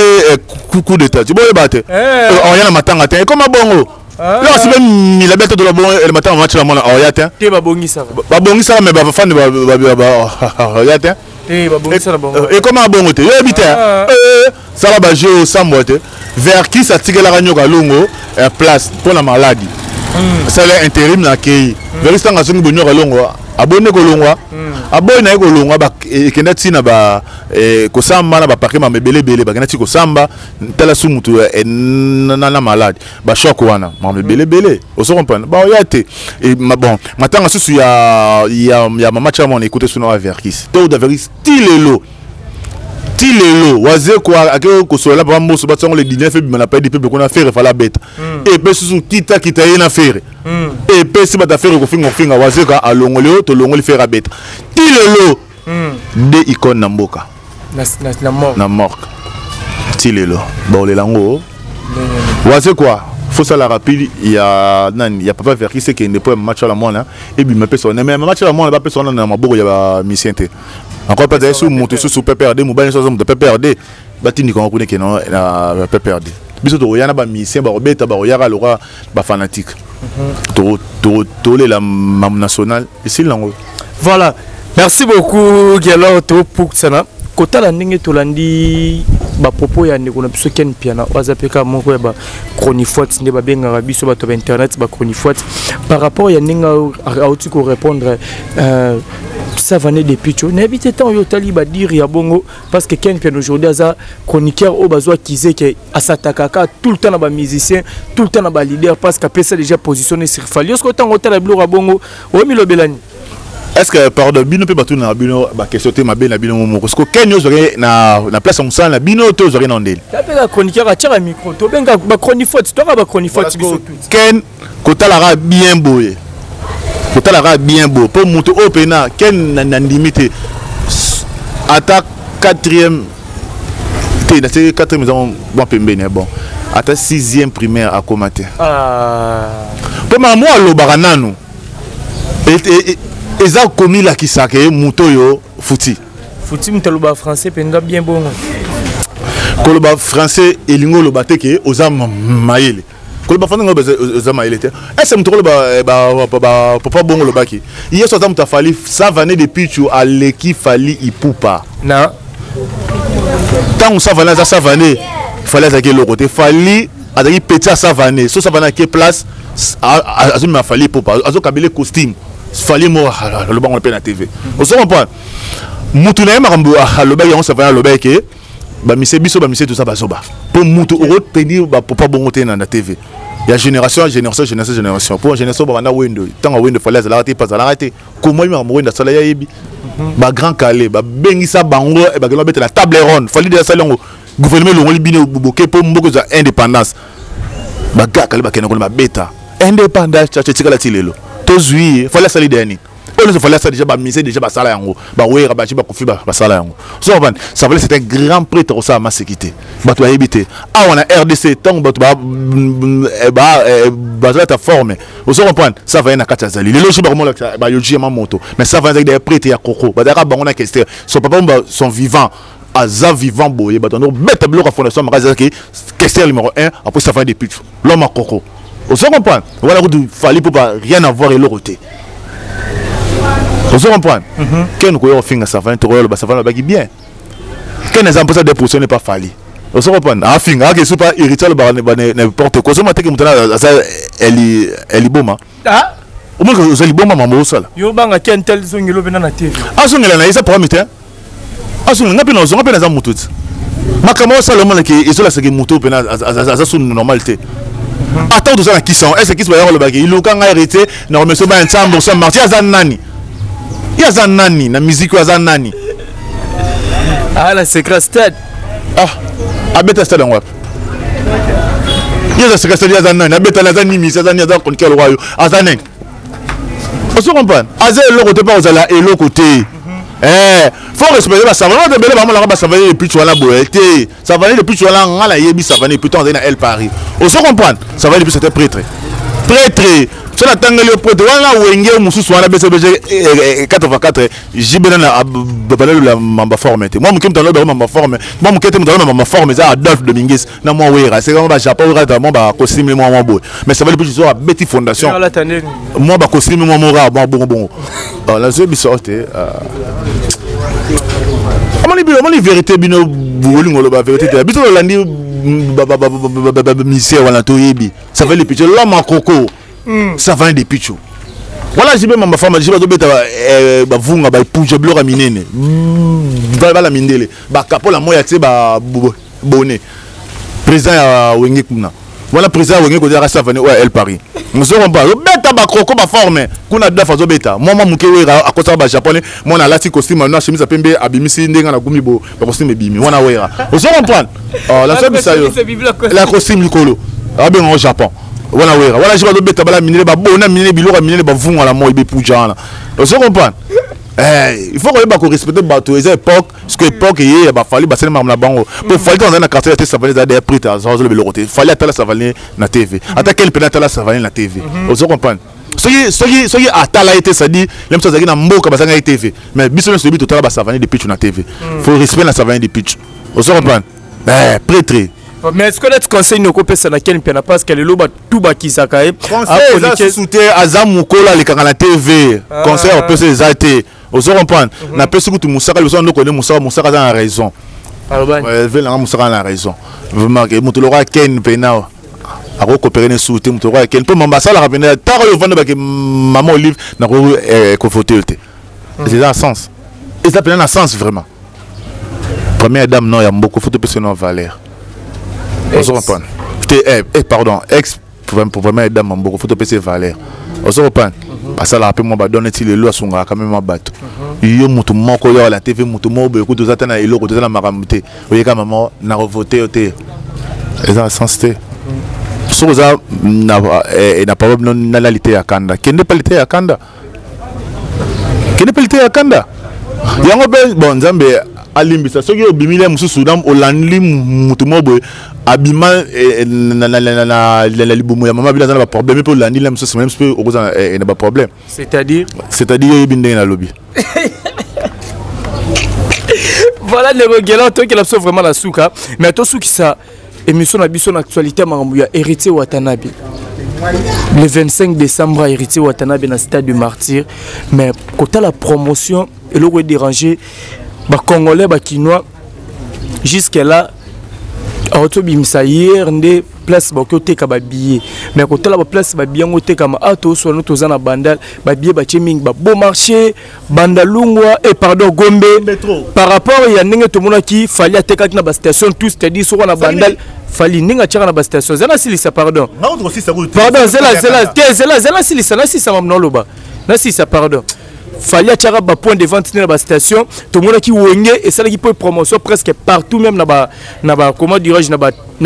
coup d'état. Tu boyeba te. Eh. Oh, ya na matanga te. Ekoma bongo. Ah. Là, c'est même mila bete de la bon le matin match la mwana oh ya te. Te babongisaka. Babongisaka mais ba fan ba ba ba ya te. Te babongisaka bango. Ekoma bongo te. Yoyebi te. Ah. Sala ba jeu osambwa te. Verkis atikelaka Nyoka Longo place mpo na maladi. Asala intérim na kei. Verkis ntango azongi bo Nyoka Longo aboyi nde kolongwa. Aboyi na ye kolongwa ekenda ntina ba kosamba na baparke mama ebele ebele bakenda ti kosamba tala su mutu na maladi bachoc wana mama ebele ebele ozo comprendre baoya te. Bon, matanga susu ya mama Tshala ekute suna wa Verkis to da Verkis ti lelo ti lelo Wazeko ake kosolola papa Mboso batiango le 19 ebima na palais du peuple kuna Ferre fala beta epe susu kita kita ye na Ferre epesi bato afere kofinga kofinga Wazeko alongoli oyo tolongoli Ferre abeta ti lelo de icône na mboka na morgue. Na morgue ti lelo baolela yango Wazeko fosala rapide ya nani ya papa Verkis ekende mpo ya mama Tshala Mwana ebima pesa wana, mais mama Tshala Mwana bapesa wana na maboko ya bamusicien te encore mpe azali su moto susu PPRD mobali nyonso aza moto PPRD batindika yango kuna ekende na PPRD. Biso tokoya na bamusicien bakobeta bakoyaka loka bafanatique tolela mamu national esili nango. Voilà, merci beaucoup Gelor. Topukisana kotala ndenge tolandi bapropos ya ndeko na biso Ken Piana oyo aza mpe kaka moko ya bachronifoite nde babengaka biso bato ya bainternet bachronifoite par rapport ya ndenge auti korépondre Savane de Picho. Nayebi te ntango oyo otali badire ya bongo, parce que Ken Piana aujourd'hui aza chroniqueur oyo bazwa akize ke asatakaka tout le temps na bamusicien, tout le temps na baleader, parce que apesa déjà positionné sur Fally. Oske ntango otala biloko ya bongo oyemilobelani? Est ce que, pardon, bino mpe batuna na bino baquestion te mabe na bino moko siko Ken ozwaki na place ya mosala na bino to ozwaki na ndele? Tapeka chroniqueur atiaka micro, tobenga bachronifote, toka bachronifote biso tout. Ken kotalaka bien boye, kotalaka bien boye mpo moto oyo mpena Ken na ndimi te ata quatrième te na quatrième eza mwa pembeni, bon, ata sixième primaire akóma te mpo makambo oyo alobaka nanu eza komilakisaka ye moto oyo futi. Futi moto aloba français mpenza bien bongo. Koloba français elingi oloba te ke oza mayele. Koloba français ngo oza mayele te. Ese moto koloba papa bongo olobaki ye so aza moto afali Savane de Pichu aleki Fally Ipupa. Na ntango Savane aza Savane, Fally azalaki eloko te. Fally azalaki petit ya Savane. So Savane ake place azomema Fally Ipupa, azokabele costume. Fally moko alobango mpe na TV, ozo comprendre mutu na ye makambo alobaki yango. Savane alobaki ke bamise biso bamise toza bazoba mpo mutu okotenir bapopa bongo te na TV ya génération génération génération génération mpo génération babanda Wendo. Ntango Wendo, Fally azalaka te mpe azalaka te komoi makambo Wendo asala ya yebi bagrand Kale babengisa bango bakende babetela table ronde. Fally de asali yango, gouvernement elongoli bino boke mpo mboka ezwa indépendance. Baga Kale bakende kuna babeta indépendance chacha etikala ti lelo tozwi ye. Fally asali deya nini oyo nyonso Fally asala déjà, bamise déjà basala yango, bawera baji bakofi basala yango. So comprendre, Savane c'est un grand prêtre kosala maseki te. Bato bayebi te awa na RDC ntango bato bazolata forme, ozo comprendre, Savane na kati azali lelo so bakomona bayoji ya mamoto, mais Savane azalaki deya prêtre ya koko bazalaka bango na Kester. Son papa son vivant aza vivant boye bato ando beta biloko ya fondation makasi azalaki Kester numéro 1 après Savane de Pichu l'homme à koko, ozo comprendre. Wana kutu Fally mpo ba rien avoir eloko te, ozo comprendre. Ken koya kofinga Savane, tokoya loba Savane alobaki bien. Ken eza mposa de positionne pas Fally, ozo comprendre, afinga ake su pa héritier alobaka n'importe quoi. Ozoma teke moto aza eliboma, omoni oza liboma mambo osala. Yo banga Ken tel zongelo mpe na TV. Azongela na ye eza problème te, azongela nga mpe nazonga mpe naza moto ti makambo osala omonaki ezolasaki moto mpe aza su normal te. Ata toza na kisi yango ese kisi bayaka olobaki iluka ngai héritier na remercie baya nsambo sa marti aza nani, ye aza nani na musique oyo, aza nani? Ah, na secret stade. Ah, abeta stade yango wapi? Ye aza secret stade, ye aza nani? Abetani aza nimisi, aza nini, aza chroniqueur lokwa yo, aza nani? Ozo comprendre, aza eloko te mpa kozala eloko te. Faut respecter basavane oyo ebele bamonaka basavane de Pichu wana boye te. Savane de Pichu wana nga nayebi Savane et puis azali na El Paris, ozo comprendre. Savane de Pichu c'était prêtre, prêtre. So natangeli yo pote wana wenge mosusu wana BCBG 84 JB na balalola mamba forme te. Mwa moke moto aloba mamba forme, mwa moke te moto aloba mamba forme eza Adolphe Dominguez na mwa Wera. C'est comme ba Japon Wera ta mwa ba costume mwa mwa boye. Mais ça va le plus soir abeti fondation. Mwa ba costume mwa mora mwa bongo bongo. Nazoyebi biso te. Omoni bino, omoni vérité bino bolingo loba vérité te. Biso tolandi musicien wana toyebi. Ça va les pitcho l'homme en coco. Ça va des pitcho. Voilà JB mamba fama JB azobeta bavunga baepuja biloko ya minene. Bala mindele bakapola moya tie ba bonnet. Président ya Wenge kuna. Voilà président ya Wenge kozalaka Savane oyo ya El Paris. Mozo comprendre. Obeta ba croco ba forme. Kuna dafa azobeta. Mwa mwa moke Wera akosaka ba japonais. Mwana alati costume noir chemise ya pembe abimisi ndenge na gumi bo ba costume ebimi. Wana Wera. Ozo comprendre. Oh la sobisa yo. La costume likolo. Abenga au Japon. Wana Wera. Wana JB azobeta bala minene ba bona minene biloko ya minene ba vunga la moi bepuja wana. Ozo comprendre. Eh, il faut koyeba ko respecter bato eza époque parce que époque ye ya bafali basali makambo na bango po fali to azali na quartier te Savane ezali deya prêtre azoloba eloko te. Fali atala Savane na TV, ata kel pena atala Savane na TV. Ozo comprendre. Soki atala ye te, c'est-à-dire le mosu azalaki na mboka bazangaki TV, mais biso nyonso toyebi totala basavane de pitch na TV. Faut respect na Savane de pitch. Ozo comprendre. Eh, prêtre. Mais est-ce que net conseil nokopesa na ken pena parce que lelo batu bakisaka ye? Conseil eza susu te, aza mokolo alekaka na TV. Conseil opesa eza te. Ozo comprendre. Napesi kutu mosaka liboso ndoko nde mosaka, mosaka aza na raison. Velanga mosaka na raison. Vraiment ke moto lokola Ken pena akokopere ne susu te, moto lokola Ken mpo mamba asalaka pena taka oyo ovanda bake mama Olive nako kovote yo te. Eza na sens. Eza pena na sens vraiment. Première dame non ya mboko faut topesa no valeur. Ozo comprendre. Te pardon, ex première dame ya mboko faut topesa valeur. Ozo comprendre. Basalaka mpe mwa badone ti lelo asungaka quand même mwa bato. Yo moto moko yo la TV moto moko boye kutu oza ta na eloko toza na makambo te. Oyeka mama na revote yo te. Eza na sens te. Soki oza na parole na lite ya kanda. Kende pa lite ya kanda. Kende pa lite ya kanda. Yango mpe bon Nzambe alimbisa soki obimili mosusu na olandi moto moko boye abima na libumu ya mama bino aza na ba problème mpe olandi la mosusu même mpe okoza na ba problème. C'est-à-dire? C'est-à-dire oyebi ndenge nalobi. Voilà ndeko Guelor, tokela biso vraiment na suka, mais tosukisa émission na biso na actualité makambo ya Héritier Watanabe. Le 25 décembre Héritier Watanabe na stade de Martyr, mais kota la promotion eloko déranger ba Congolais ba Kinois jusque là aotobimisa hier nde place bakoki oteka ba billet, mais kotala ba place ba billet yango otekama a toswana toza na bandal ba billet batie mingi ba beau marché Bandalungwa et pardon Gombe par rapport ya ndenge tomonaki Fally atekaki na ba station tout, c'est-à-dire soko na bandal Fally ndenge atiaka na ba station zela silisa pardon pardon zela zela te zela zela silisa na silisa mamna loba na silisa pardon Fally atiaka ba point de vente na ba station tomonaki Wenge esalaki po promotion presque partout même na ba comment dirais-je na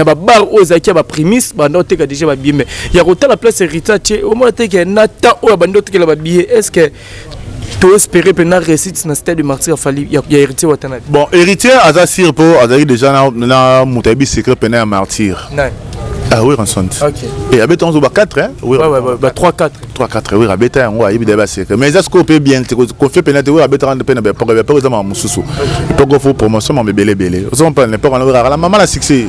ba bar oyo ezalaki ya ba prémisse banda oteka déjà ba billet, mais ya kotala place Héritier tie au moins teke na temps oyo banda otekela ba billet, est-ce que to espérer pena réussite na stade de Martyr Fally ya Héritier Watanabe? Bon, Héritier aza sûr po azalaki déjà na moto ayebi secret pena ya Martyr. Nani? Ah oui, Ranson. OK. Et abeta onzo ba 4 hein? Oui. Ouais, ouais, ouais, ba 3 4. 3 4 oui, abeta yango ayebi d'abord secret. Mais ça ce qu'on peut bien te confier pena te oui abeta rendre pena ba poko ba poko za mususu. Poko faut promotion ma bébé bébé. Ozo pas n'importe quoi la maman la succès.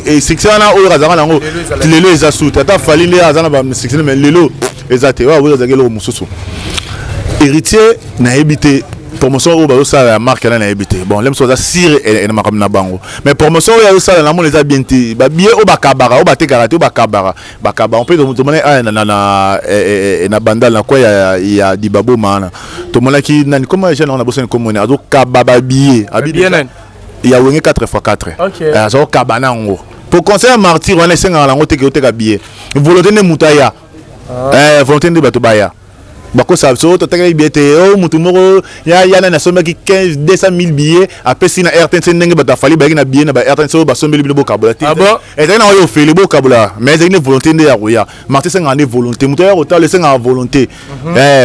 Et succès wana oyo azaka nango lelo eza sous. Tata Fally nde azana ba succès mais lelo eza te. Ouais, oui, azaka lelo mususu. Héritier na ebité promotion oyo bazosala ya marque na yebi te. Bon, lem so aza sire na makambo na bango. Mais promotion oyo azosala na mona eza bien te. Ba billet oyo bakabaka, oyo batekaka te, oyo bakabaka. Bakabaka. On peut tomona ah, na, na, na, eh, eh, na bandal na kwa ya Dibabo mana. Tomonaki nani comment jeune on a bossé comme on azo kaba ba billet. Abi Billet nani? Ya Wenge 4 x 4. OK. Azo kaba na ngo. Pour conseil martyr wana esenga na ngo te ke oteka billet. Volonté nde mutaya. Volonté nde bato baya. Bakosala biso totekaki billet te. O motu moko ya ya nani asombaki 15 200 000 billets, apesi na RTNC, ndenge bato afali bayaki na billet na ba RTNC oyo basombeli bino, bokabola te. Ah bon? Ezalaki na oyo ofele bokabola, mais ezalaki nde volonté nde ya koya. Marti esengaka nde volonté, moto aya kotala esengaka volonté.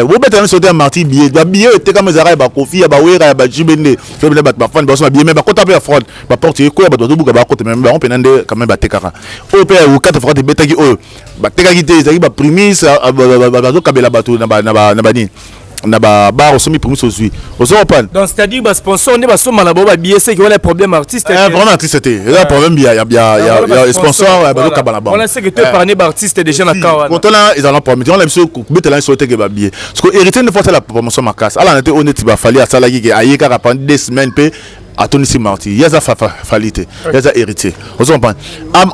Bobetaka nyonso te ya Marti. Billet, babillet oyo etekama ezalaka ya baKoffi, ya baWerra, ya baJB nde so bina bato bafani basomba billet, mais bakota mpe ya fraude, baporte ekoya, bato bazobuka, bakota, mais bango mpena nde quand même batekaka. Oyo mpe ya 4 fois ebetaki, oyo batekaki te, ezalaki baprimus bazokabela bato na banini, na babar. Osombi primus, ozwi, ozo comprendre. Donc c'est-à-dire basponsor nde basomba na bango babillet, seki wana problème artiste? Problème artiste te, eza problème ya sponsor bazokaba na bango. Wana seke to épargner baartiste déjà na cas wana. Kotala ezala problème te wana. Biso kobetela biso teke babillet, parce que Héritier nde faut asala promotion makasi. Alanda te oyo neti bafali asalaki ke aye kaka pendant 2 semaines mpe atonisi Marti. Ye aza Fali te, ye aza Héritier, ozo comprendre.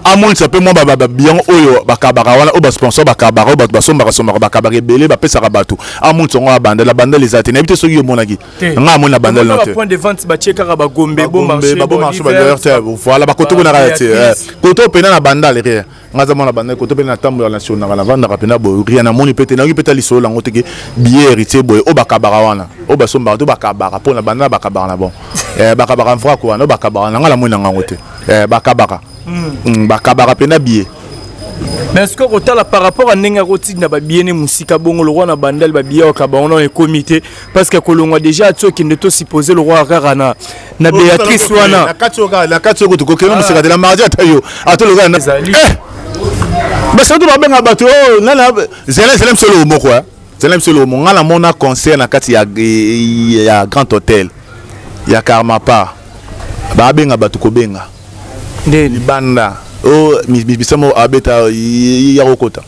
Amonisa mpe mwa babiyango oyo bakabaka wana, oyo basponsor bakabaka, oyo bato basombaka sombaka, bakabaka ebele, bapesaka bato. Amonisa yango abandala. Bandala eza te, nayebi te soki omonaki. Nga amoni na bandala no te. Point de vente batie kaka bagombe. Bon marché, voilà, bakoto kuna kaka te. Koto pena na bandala, rien. Nga aza mwana bandala, koto mpe na tambola nationale, navandaka mpena boye, rien namoni mpe te. Nayoki mpe ta lisolo yango teke billet Héritier boye, oyo bakabaka wana, oyo basombaka to bakabaka mpo na bandala, bakabaka na bon, bakabaka mvrako wana, oyo bakabaka na nga namoni na ngango te. Bakabaka, bakabaka mpena billet. Mais est-ce que kotala par rapport à ndenge akotinda babillet ne mosika bongo, lokwa na bandale, babillet okaba wana ekomi te, parce que kolongwa déjà ati okende, tosupose lokwa kaka na Béatrice wana. Na kati oyo tokokende mosika te, na mardi ata yo atoloka na basato babenga bato oyo nana. Zela, zela biso eloko moko, zela biso eloko moko. Nga namona concert na kati ya Grand Hôtel ya Karmapa, babenga bato kobenga nde libanda o bisamo abeta ya kokota.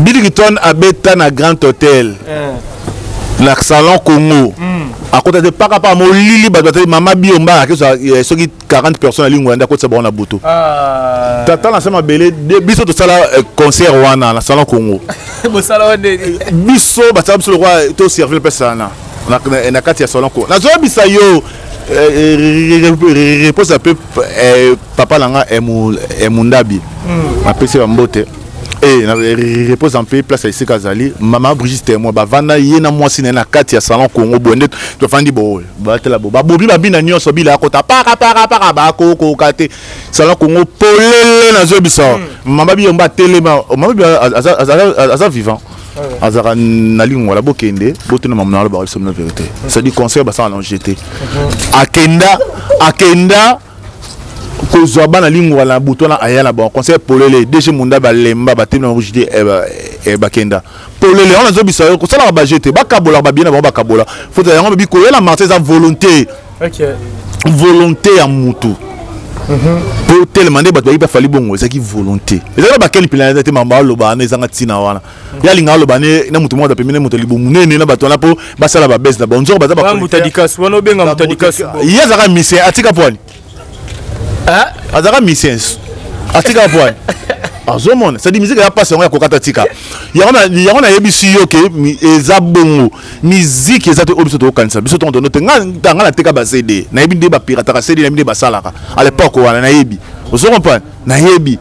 Bill Clinton abeta na Grand Hôtel, na Salon Congo, akota te paka paka molili, bato batali mama Biomba akezwa soki 40 personnes alingo nde akotisa bango na butu. Tata na se mabele, biso tosala concert wana na Salon Congo. Biso basala biso lokwa toservir mpe sana na kati ya Salon Congo. Nazoyebisa yo, repose mpe papa na nga Emundabi, napesi bambote, repose mpe place ya esika azali. Mama Brigitte témoin, bavanda ye na mwasi na ye na kati ya Salon Congo boye nde tofandi boye, batela bo babobi babina nyonso bila akota paka paka paka, bakokoka te. Salon Congo polele, nazoyebisa mama Biyomba atelema. Mama Biyo aza vivant, azalaka na lingwala. Bokende botuna mama na alobaka biso na vérité, c'est-à-dire concert basala na te. Akenda, akenda kozwa bana lingwala na butu wana, aya na bango concert polele. DG Munda balemba batemi na rouge te, bakenda polele wana. Azobisa yo kosalaka baje te, bakabolaka babie na bango, bakabola fota yango. Babi koyela marché eza volonté, volonté ya mutu po telema nde bato bayebi bafali bongo. Ezalaki volonté, ezalaki bakeli mpena te. Mambo aloba wana ezanga ntina wana. Ye alinga aloba ne na motu moko aza pembeni, moto libo monene na bato wana mpo basala babese na bango, nzoko baza. Ye azalaka musicien, atika poani, azalaka musicien, atika poani. Azomona, c'est-à-dire musique eza mpasi yango ya kokata tika yango. Nayebisi yo ke eza bongo, musique eza te oyo biso tokokanisa. Biso tongo tono te. Nga nateka ba CD, nayebi nde bapirataka CD, nayebi nde basalaka à l'époque wana, nayebi, ozo comprendre, nayebi,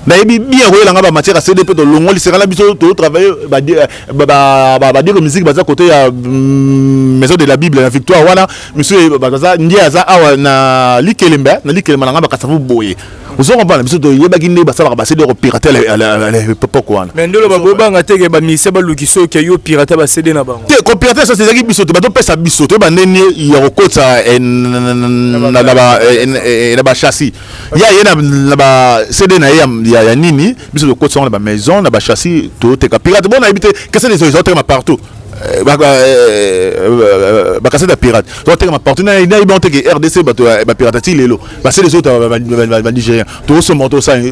nayebi bien koyelanga bamatière ya CD mpe tolongolisaka na biso. Totravaille badire musique, baza côté ya Maison de la Bible na Victoire wana. Misu baza nde aza awa na likelembe, na likelemba na nga bakasavu boye, ozo comprendre. Biso toyebaki nde basalaka baCD kopirate à l'époque wana. Mais ndolo babobanga teke bamusicien baluki soki yo pirate baCD na bango. Te, kopirate so ezalaki biso te. Batopesa biso, toyeba ndeni ya kokotisa na bachassis ya ye na ba CD na ye ya nini. Biso tokotisa yango na bamaison, na bachassis, toteka pirate. Bon, nayebi te, cassette ezotekama partout, bacassette ya pirate totekama partout. Nayebi bango teke RDC bato bapirata ti lelo baCD ezota banigérien, tosomba, tosala,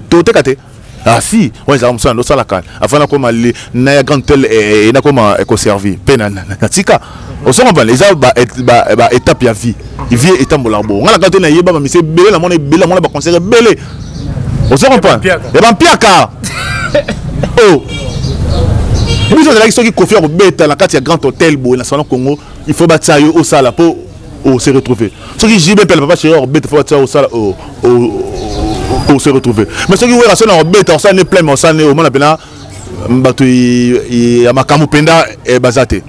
toteka te. Ah si, wana ezalaka mosala ndosala kala afin nakoma na ya Grande Tel, nakoma ekoservir mpe na tika. Ozo comprendre, eza baétape ya vie. Vie etambolaka bongo. Nga na kaka te, nayeba bamise ebele, namona ebele, namona baconcert ebele, ozo comprendre, ya bampiaka. O biso ezalaki soki Kofi akobeta na kati ya Grand Hôtel boye na Salon Congo, il faut batia yo osala mpo ose retrouver. Soki JB mpe Papa Chéri akobeta, faut batia osala. Pour se retrouver. Mais soki wera so na obeta osala ne plein, mais osala ne omona mpena bato ya makambo mpenza baza te.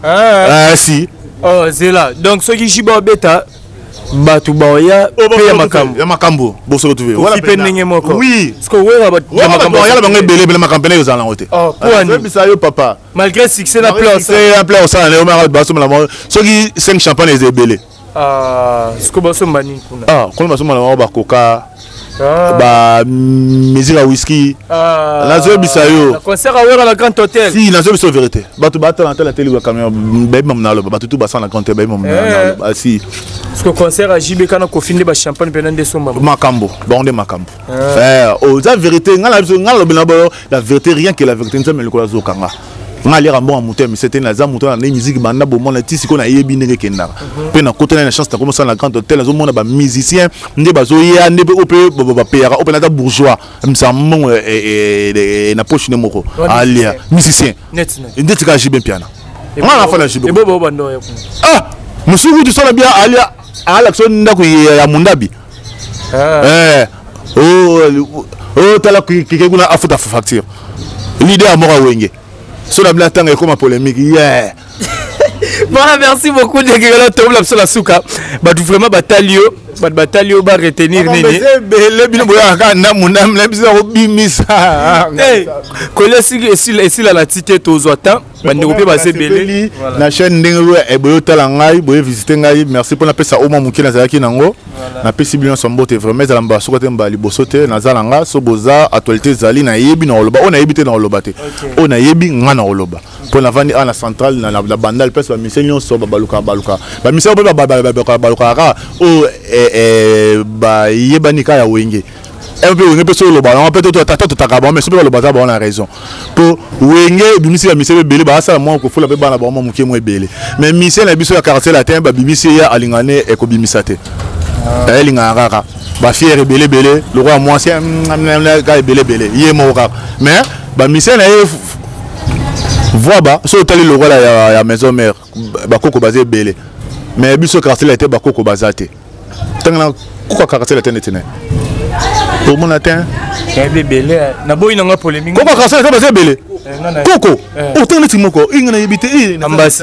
Si. Oh, zela. Donc soki JB obeta, bato baoya mpe ya makambo. Ya makambo, bose retrouver. Kofi mpe ndenge moko. Oui. Parce que wera bato ya makambo. Yala bango ebele ebele, makambo pene ezala nango te. Oh, po ani? Oyebisa yo, papa. Malgré succès na plein. Succès na plein osala na yo, maka basomela bango soki 5 champagne eza ebele. Ah, siko basomba nini kuna? Ah, kuna basomba na bango bakoka, ba mesure ya whisky. Nazoyebisa yo. Concert awera na Grand Hôtel. Si, nazoyebisa yo vérité. Bato batala tala tele camion, bayebi mamu naloba. Bato tu basala na Grand Hôtel, bayebi mamu naloba, si. Parce que concert ya JB kana Kofi nde bachampagne mpena nde somba. Makambo bango nde makambo. Oza vérité. Nga na biso, nga nalobi na boyo la vérité, rien que la vérité. Nzambe likolo azokanga nga, aliaka mbongo ya moto ya mise te. Naza moto na nde musique banda bomona ti sikoyo, nayebi ndenge ekendaka. Mpe nakotana na chance, nakomosala na Grand Hôtel, nazomona bamusicien nde bazoya, nde mpe oyo mpe bapeyaka, oyo mpe naza bourgeois, misaka mbongo na poche nde moko alia musicien ndeti kaka JB Mpiana. Nga na fana JB. Ah, mosuku kutu sala bia alia, alakisa ndako ya mundabi. Oh, tala kike kuna, afuta facture leader ya moko awenge so na bila ntango ekoma polémique, yeah. Voilà, merci beaucoup, ndenge tobola biso na suka. Bato vraiment batali yo, bato batali yo, baretenir nini? Ebele bino boyaka kaka ndamu ndamu na biso nakobimisa. Kolia siki esila na ti te, tozwa temps, bandeko mpe baza ebele. Na chaîne ndenge boye otala ngai, boye visite ngai, merci mpo napesa o mwa moke nazalaki nango. Napesi bino nyonso mbote. Vraiment, ezala mbala soko te, mbala liboso te naza na nga. So boza actualité ezali, nayebi na koloba. Oyo nayebi te, na koloba te. Oyo nayebi nga na koloba, mpo navandi awa na centrale na Bandal, place bamusicien nyonso babalukaka baluka. Bamusicien mpe balukaka kaka oyo bayebani kaka ya Wenge mpe Wenge mpe. So oloba yango mpe tata totaka bango, mais so mpe baloba za bango na raison, mpo Wenge ebimisi bamusicien ebele, basala mwa kofula mpe bana bango mwa moke mwa ebele. Mais musicien na biso ya Quartier Latin, babimisi ye, alingane ekobimisa te, elingaka kaka bafiere ebele ebele lokola mwasi kaka ebele ebele ye moko kaka. Mais bamusicien na ye voi ba so otali lokola ya Maison Mère, bakoko baza ebele. Mais biso Quartier Latin, bakoko baza te. Ntango na koko Quartier Latin neti na omona te. Nayebi ebele, naboyi nanga polémique. Koko Quartier Latin baza ebele. Koko otanga neti moko inga nayebi te. Ambasi.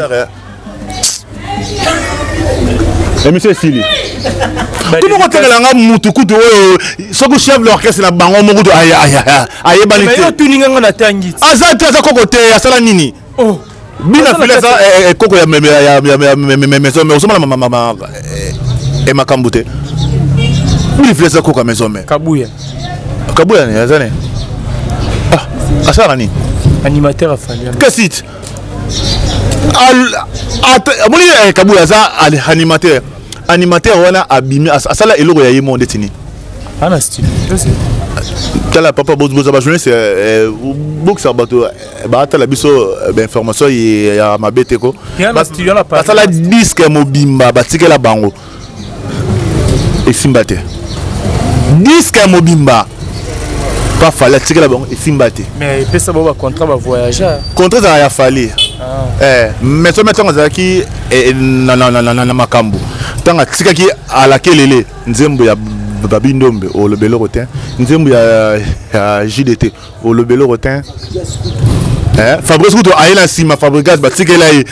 Émission esili, to moko otekelanga mutu kutu oyo soki chef d'orchestre na bango moko kutu ayebani te. Otuninga nga, natangi. Aza te, aza koko te. Asala nini? Bina fili aza koko ya Maison Mère, ozomona makambo te. Bina fili aza koko ya Maison Mère. Kabuya. Kabuya ne aza ne asalaka nini? Animateur afali. Kasi amoni Kabuya aza animateur. Animateur wana abimi, asala eloko ya ye mo ndeti nini? Ana studio. Tala papa, boza bajournaliste, bokisaka bato baatala biso bainformation ya mabe te. Ko basala disque mobimba, batikela bango, esimba te. Disque ya mobimba pa Fally atikela bango, esimba te. Mais epesa bango bacontrat, bavoyage. Contrat ezalaka ya Fally, mais soki ntango azalaki na makambo, ntango atikaki alakelele nzembo ya Babi Ndombe, oloba eloko te. Nzembo ya JDT, oloba eloko te. Fabrice kutu aye na nsima, Fabricas batikela ye,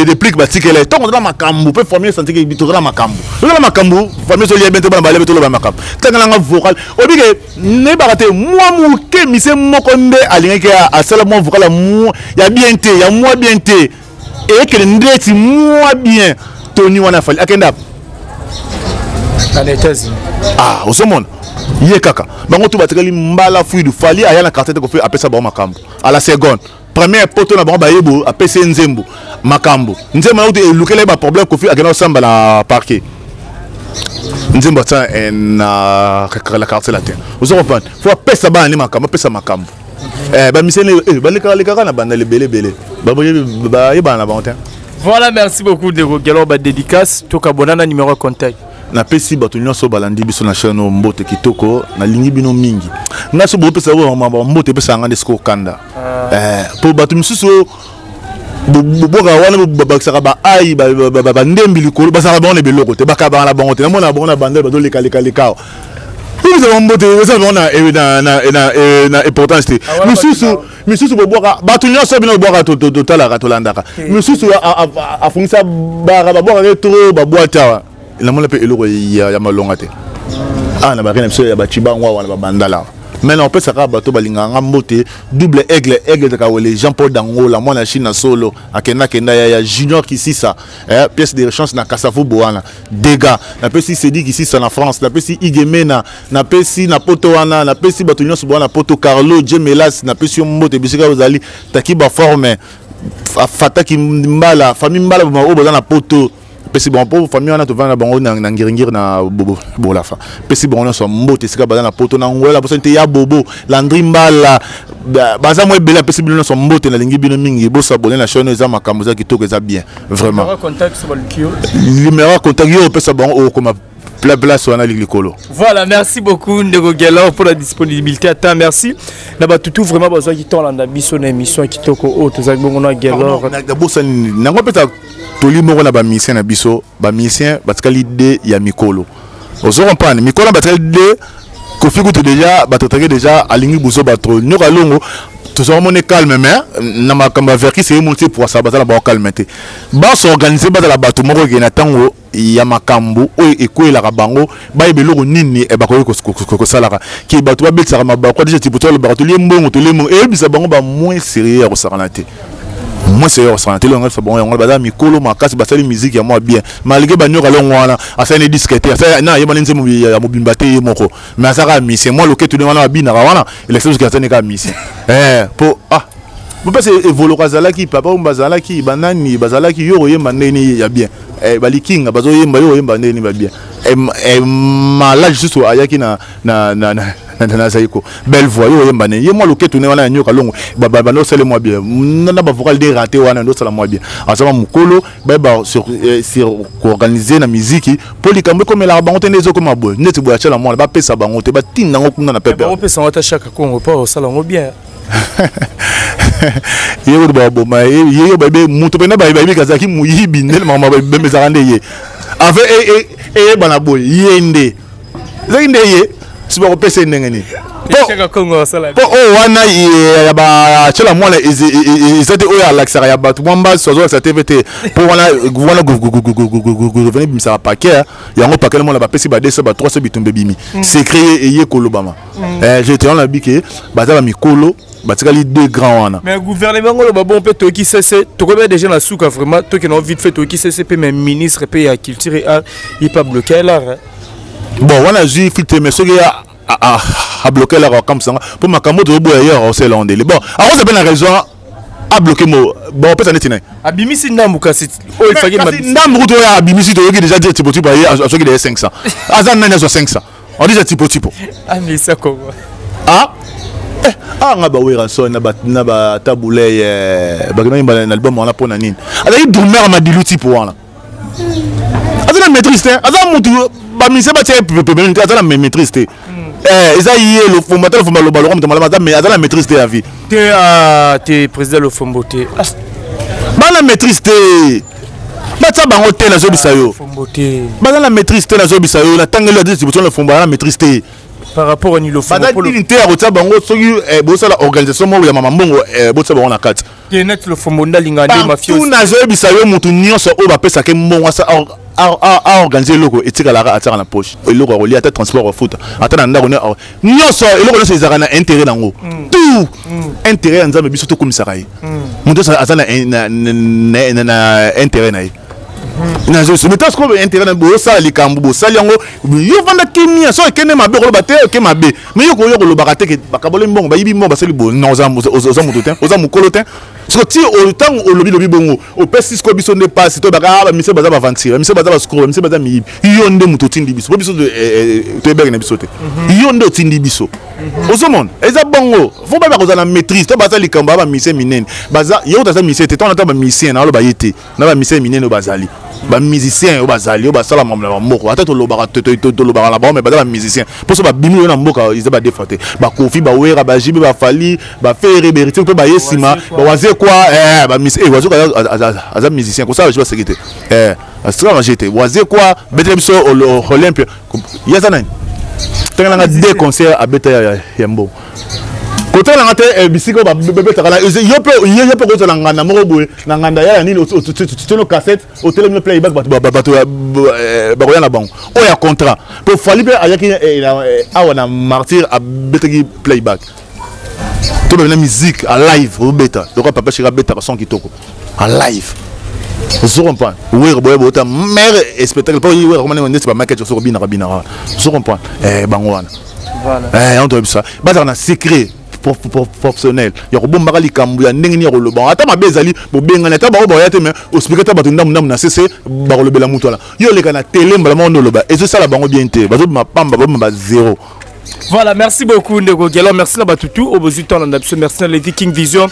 Déplique batikela ye. Ntango toza makambo mpe famille santike, toza na makambo, toza na makambo. Famille solia bien te, bana balebe, toloba makambo. Ntangelanga vocal obike nayebaka te, mwa moke mise moko nde alingaki asala mwa vocal ya bien te, ya mwa bien te, eyekele ndeti mwa bien. Toni wana Fally akenda Na États-Unis. Ah, ozomona ye kaka bango tu batikali mbala fuidu. Fally aya na quartier te, Kofi apesa bango makambo à la seconde première poto na bango, bayebo apesi ye nzembo makambo. Nzembo na kutu elukela ye baproblème. Kofi akenda kosamba na parquet, nzembo atia na la Quartier Latin. Ozo comprendre, faut apesa bana nde makambo, apesa makambo. Bamisene balekaka na banda ebele ebele, bayebana na bango te. Voilà, merci beaucoup de Gelo, ba dédicace tokabona na numéro contact. Napesi bato nyonso balandi biso na chaîne oyo mbote kitoko. Nalingi bino mingi. Ngai so bopesa mbote, epesaka ngai nde sikoyo kanda, mpo bato misusu bobwaka wana, babakisaka baai bandembi likolo, bazalaka bango na biloko te, bakabaka na bango te. Namona bango na bandele, bazolekalekaleka awa. Nakomi bango mbote, eza bango na importance te. Misusu, misusu bobwaka, bato nyonso bino bobwaka, totalaka, tolandaka. Misusu afungisa bara, babwakaka ye trop, babwati awa. Namona mpe eloko ya malonga te awa na bari na biso ya bacibango awa na babandala awa. Mais na opesaka bato balingaka nga mbote. Double aigle, aigle ezaka wele, Jean Paul Dangola, mwana Chine na solo, akenda kenda ya Junior Kisisa, pièce de rechange na Kasavubu wana. Dega napesi Sedi Kisisa na France, napesi Igemena, napesi na poto wana, napesi bato nyonso bowana poto. Carlo Jemelas, napesi yo mbote bisika ozali. Taki baforme, Fataki Mbala, famille Mbala oyo boza na poto, pesi bango mpo famille wana tovanda na bango na Ngiringiri na Bolafa. Pesi bango nyonso mbote esika baza na poto, na Ngola bosani te, ya Bobo Landri Mbala, baza mwa ebele. Apesi bino nyonso mbote, nalingi bino mingi. Bosabone na chaîne, eza makambo, eza kitoko, eza bien vraiment. Numéro ya contact yo opesa bango, okoma place wana likolo. Voilà, merci beaucoup ndeko Gelor pour la disponibilité à temps. Merci na batutu vraiment bazwaki temps landa biso na émission kitoko oyo tozalaki bongo na Gelor. Nabosani nango, mpesa toli moko na bamusicien na biso. Bamusicien batikali de ya mikolo, ozo comprendre, mikolo batikali de Kofi kutu déjà bato déjà alingi buzo bato nyoka longo, tozala mone calme. Mais na makambo ya Verckys, eye moni te poisa baza na bango calme te. Basorganize, bazala bato moko ekende na ntango ya makambo oyo ekwelaka bango, bayeba eloko nini bakoki kosalaka ke bato babetisaka mabako. Déjà tipo tolobaka, tolie mbongo, tolie mbongo, eyebisa bango ba moins sérieux ya kosakana te, moins sérieux ya kosakana te. Elongo bango yango, baza mikolo makasi, basali musique ya mwa bien malgré banyoka longo wana. Asali ne disque te, na ayebani nzembo ya mobimba te ye moko, mais aza kaka musicien. Mwa loketo nde wana babinaka wana, elakisa soki aza ne kaka musicien po ah bopesa evoluka. Azalaki papa oyo, bazalaki banani, bazalaki yo koyemba ndeni ya bien, balikinga bazoyemba, yo koyemba ndeni ba bien. Malage lisusu ayaki na Zaiko, belle voix, yo oyemba ndeni ye mwa loketo ne wana ya nyoka longo, bando osala mwa bien na bavocal de raté wana, ndo osala mwa bien. Azama mokolo bayeba koorganize na miziki mpo likambo ekomelaka bango te. Nde ezokoma boye, neti boye atiala mwana, bapesa bango te, batinda yango kuna na pepe. Opesa yango ata Chaka Congo mpo osala yango bien. Ye oyo baboma ye, yo bayebi moto mpena, bayebi azalaki moyibi nde makambo bemezaka nde ye ave eyebana boye, ye nde ezalaki nde ye si bakopesa ye ndenge nini? Mpo oyo wana ya batiela mwana eza te oyo alakisaka ya bato mwa mbasi, azolakisa tv te, mpo wana wana gouvernement ebimisaka paquet yango, paquet mwana bapesi ba 200, ba 300, bitumba ebimi, secret eye kolobama. Je wana bike baza bamikolo, batikali deux grands wana. Mais gouvernement ngolo babon mpe toyoki sese, tokomi déjà na suka vraiment, tokende vite fait. Toyoki sese mpe, mais ministre mpe ya culture et art ye mpe abloqué l'art. Bon, wana azwi filtre, mais soki abloqué l'art, akamwisanga mpo makambo toyoboya ye akosala ondele. Bon, akoza mpe na raison abloqué mo. Bon, opesa neti na ye. Abimisi ndambu kasi oyo efaki. Ndambu kutu oyo abimisi, toyoki déjà dire tipo tipo aye azwaki deya 500. Aza nani azwa 500? On dit tipo tipo. Amisa Kongo. Ah ah, nga bawera so na batabuley bakenda yimba na album wana mpo na nini? Azalaki drummer Madilu. Tipo wana aza na maîtrise te, aza mutu bamise batia ye pembeni te, aza na maîtrise te. Eza ye Lofombo, ata Lofombo aloba lokwa moto malamu, aza na maîtrise te ya vie. Te, te, président Lofombo te. Bana maîtrise te, batia bango te, nazobisa yo. Baza na maîtrise te, nazobisa yo. Natangeli adistribution, Lofombo aza na maîtrise te. Par rapport à Nilofombo. Baza nini te ya kotia bango? Soki bosala organisation moko ya mama mbongo, botia bango na kati. Te, net Lofombo ndalinga nde mafiosi. Nazoyebisa yo, motu nyonso oyo bapesaka mbongo aorganize eloko, etikalaka atiaka na poche eloko ya kolia, ata transport kofuta, ata na ndako nyonso, eloko nyonso ezalaka na intérêt nango. Tout intérêt ya Nzambe, biso tokumisaka ye. Moto nyonso aza na intérêt na ye. Mais sikoyo intérêt na bosala likambo, bosali yango, yo vanda kimia. So ekende mabe, koloba te oke mabe, mais yo koyo kolobaka te ke bakaboli mbongo, bayibi mbongo, basali boye. Non, oza moto te, oza mokolo te. Siko ti ntango olobi lobi bongo, opesi sikoyo biso nde pasi. To baka bamise baza baventure, bamise baza bascrocs, bamise baza miyibi. Yo nde moto otindi biso, po biso toyebaki na biso te. Yo nde otindi biso, ozomona eza bongo. Faut bayeba kozala na maîtrise. To baza likambo ya bamusicien minene, baza ye oyo aza musicien te. Ntango ata bamusicien na aloba ye te, na bamusicien minene oyo bazali, bamusicien oyo bazali, oyo basala makambo na bamboka, ata tolobaka, tolobaka na bango, mais baza bamusicien. Mpo so babimi oyo na mboka, eza badefa te. Bakofi, Bawera, Bajibe, Bafally, Baferre, Beriti mpe baye nsima, Bawazekwa. Wazekwa aza musicien, kosala baje baseki te, asala maje te. Wazekwa betela biso Olympia, ye aza nani? Tanga nanga deux concerts abeta ya, ya mbongo. Kotala nanga te eh, bisika oyo babetaka na yo mpe yo mpe kozala nganda moko boye na nganda ya nini otieno cassette otelemi play back bato bato eh, bakoya na bango oyo ya contrat mpo fali mpe ayaki eh, awa na martyr abetaki playback to na musique a live obeta lokola papa shika abetaka son kitoko a live. Ozo comprendre? Wera boye bota mère spectacle po wera komana ndeti ba maquette soko binaka binaka. Ozo comprendre? Eh, bango wana. Voilà. Eh, on toyebisa bazala na secret professionnel ya kobombaka likambo ya ndenge nini ya koloba. Ata mabe ezali, bobengani ata bango baoya te, mais oexplike ata bato ndambu ndambu na sese bakolobela moto wana. Yo oleka na tele mbala moko nde oloba, ezosala bango bien te, bazobima pamba, babima ba zéro. Voilà, merci beaucoup Ndeko Gelo, merci na batutu au besoin temps na biso, merci na Levi King Vision.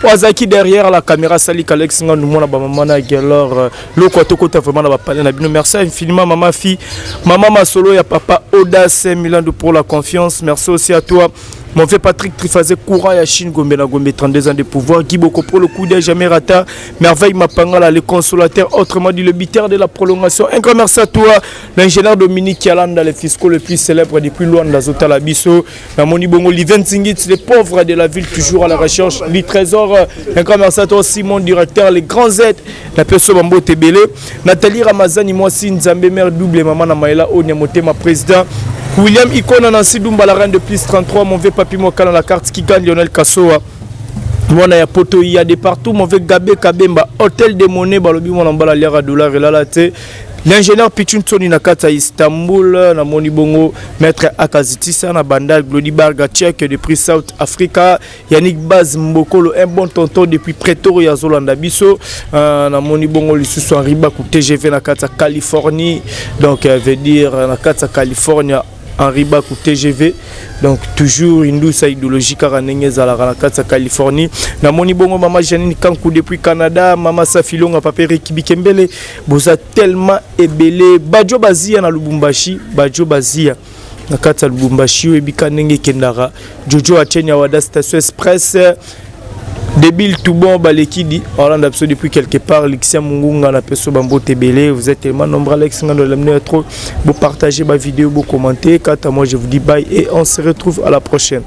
Oazaki derrière la caméra Sali Kalex nga nous mona ba maman na Gelor loko tokota vraiment na ba palais na bino. Merci infiniment maman fi, maman Masolo ya papa Audace Milando pour la confiance. Merci aussi à toi mon vieux Patrick Trifazé, courant ya Chine, Gombe na Gombe, 32 ans de pouvoir. Guy Boko pour le coup d'œil, jamais rata. Merveille Mapangala, le consolateur, autrement dit le buteur de la prolongation. Un grand merci à toi, l'ingénieur Dominique Yalanda, le fisco le plus célèbre depuis Luanda, Zotala Biso. Namoni Bongo, Liven Singit, les pauvres de la ville, toujours à la recherche du trésor. Un grand merci à toi, Simon, directeur, les grands aides, la personne Bambo Tebele. Nathalie Ramazani, moi, Nzambe, mère double, maman Namaela, Onyamote, ma président. William Ikona, Nancy Dumba, la reine de plus 33, mon vieux papi Mokana, la carte qui gagne, Lionel Kassoa. Mwana ya poto ya de partout, mon vieux Gabé Kabemba, hôtel de monnaie, balobi mwana mbala liara dollar elala te. L'ingénieur Pichun Tony na kati ya Istanbul, na moni bongo maître Akazitisa na Bandal, Glody Barga Tchèque depuis South Africa, Yannick Baz Mbokolo, un bon tonton depuis Pretoria Zolanda biso, na moni bongo lisusu Henri Baku TGV na kati ya Californie, donc veut dire na kati ya Californie Henri Baku TGV, donc toujours indusa idéologie kaka ndenge ezalaka na kati ya Californie. Namoni bongo mama Janine Kanku depuis Canada, mama Safilonga, papa Eric Bikembele, boza tellement ebele. Bajo Bazia na Lubumbashi, Bajo Bazia na kati ya Lubumbashi oyebika ndenge ekendaka. Jojo Achenya Wada Station Express, Débile tout bon Balekidi, Orlando Abso depuis quelque part, Lixia Mungunga na peso bambo tebele, vous êtes tellement nombreux Alex Ngando l'amener trop, vous partagez ma vidéo, vous commentez. Quant à moi, je vous dis bye et on se retrouve à la prochaine.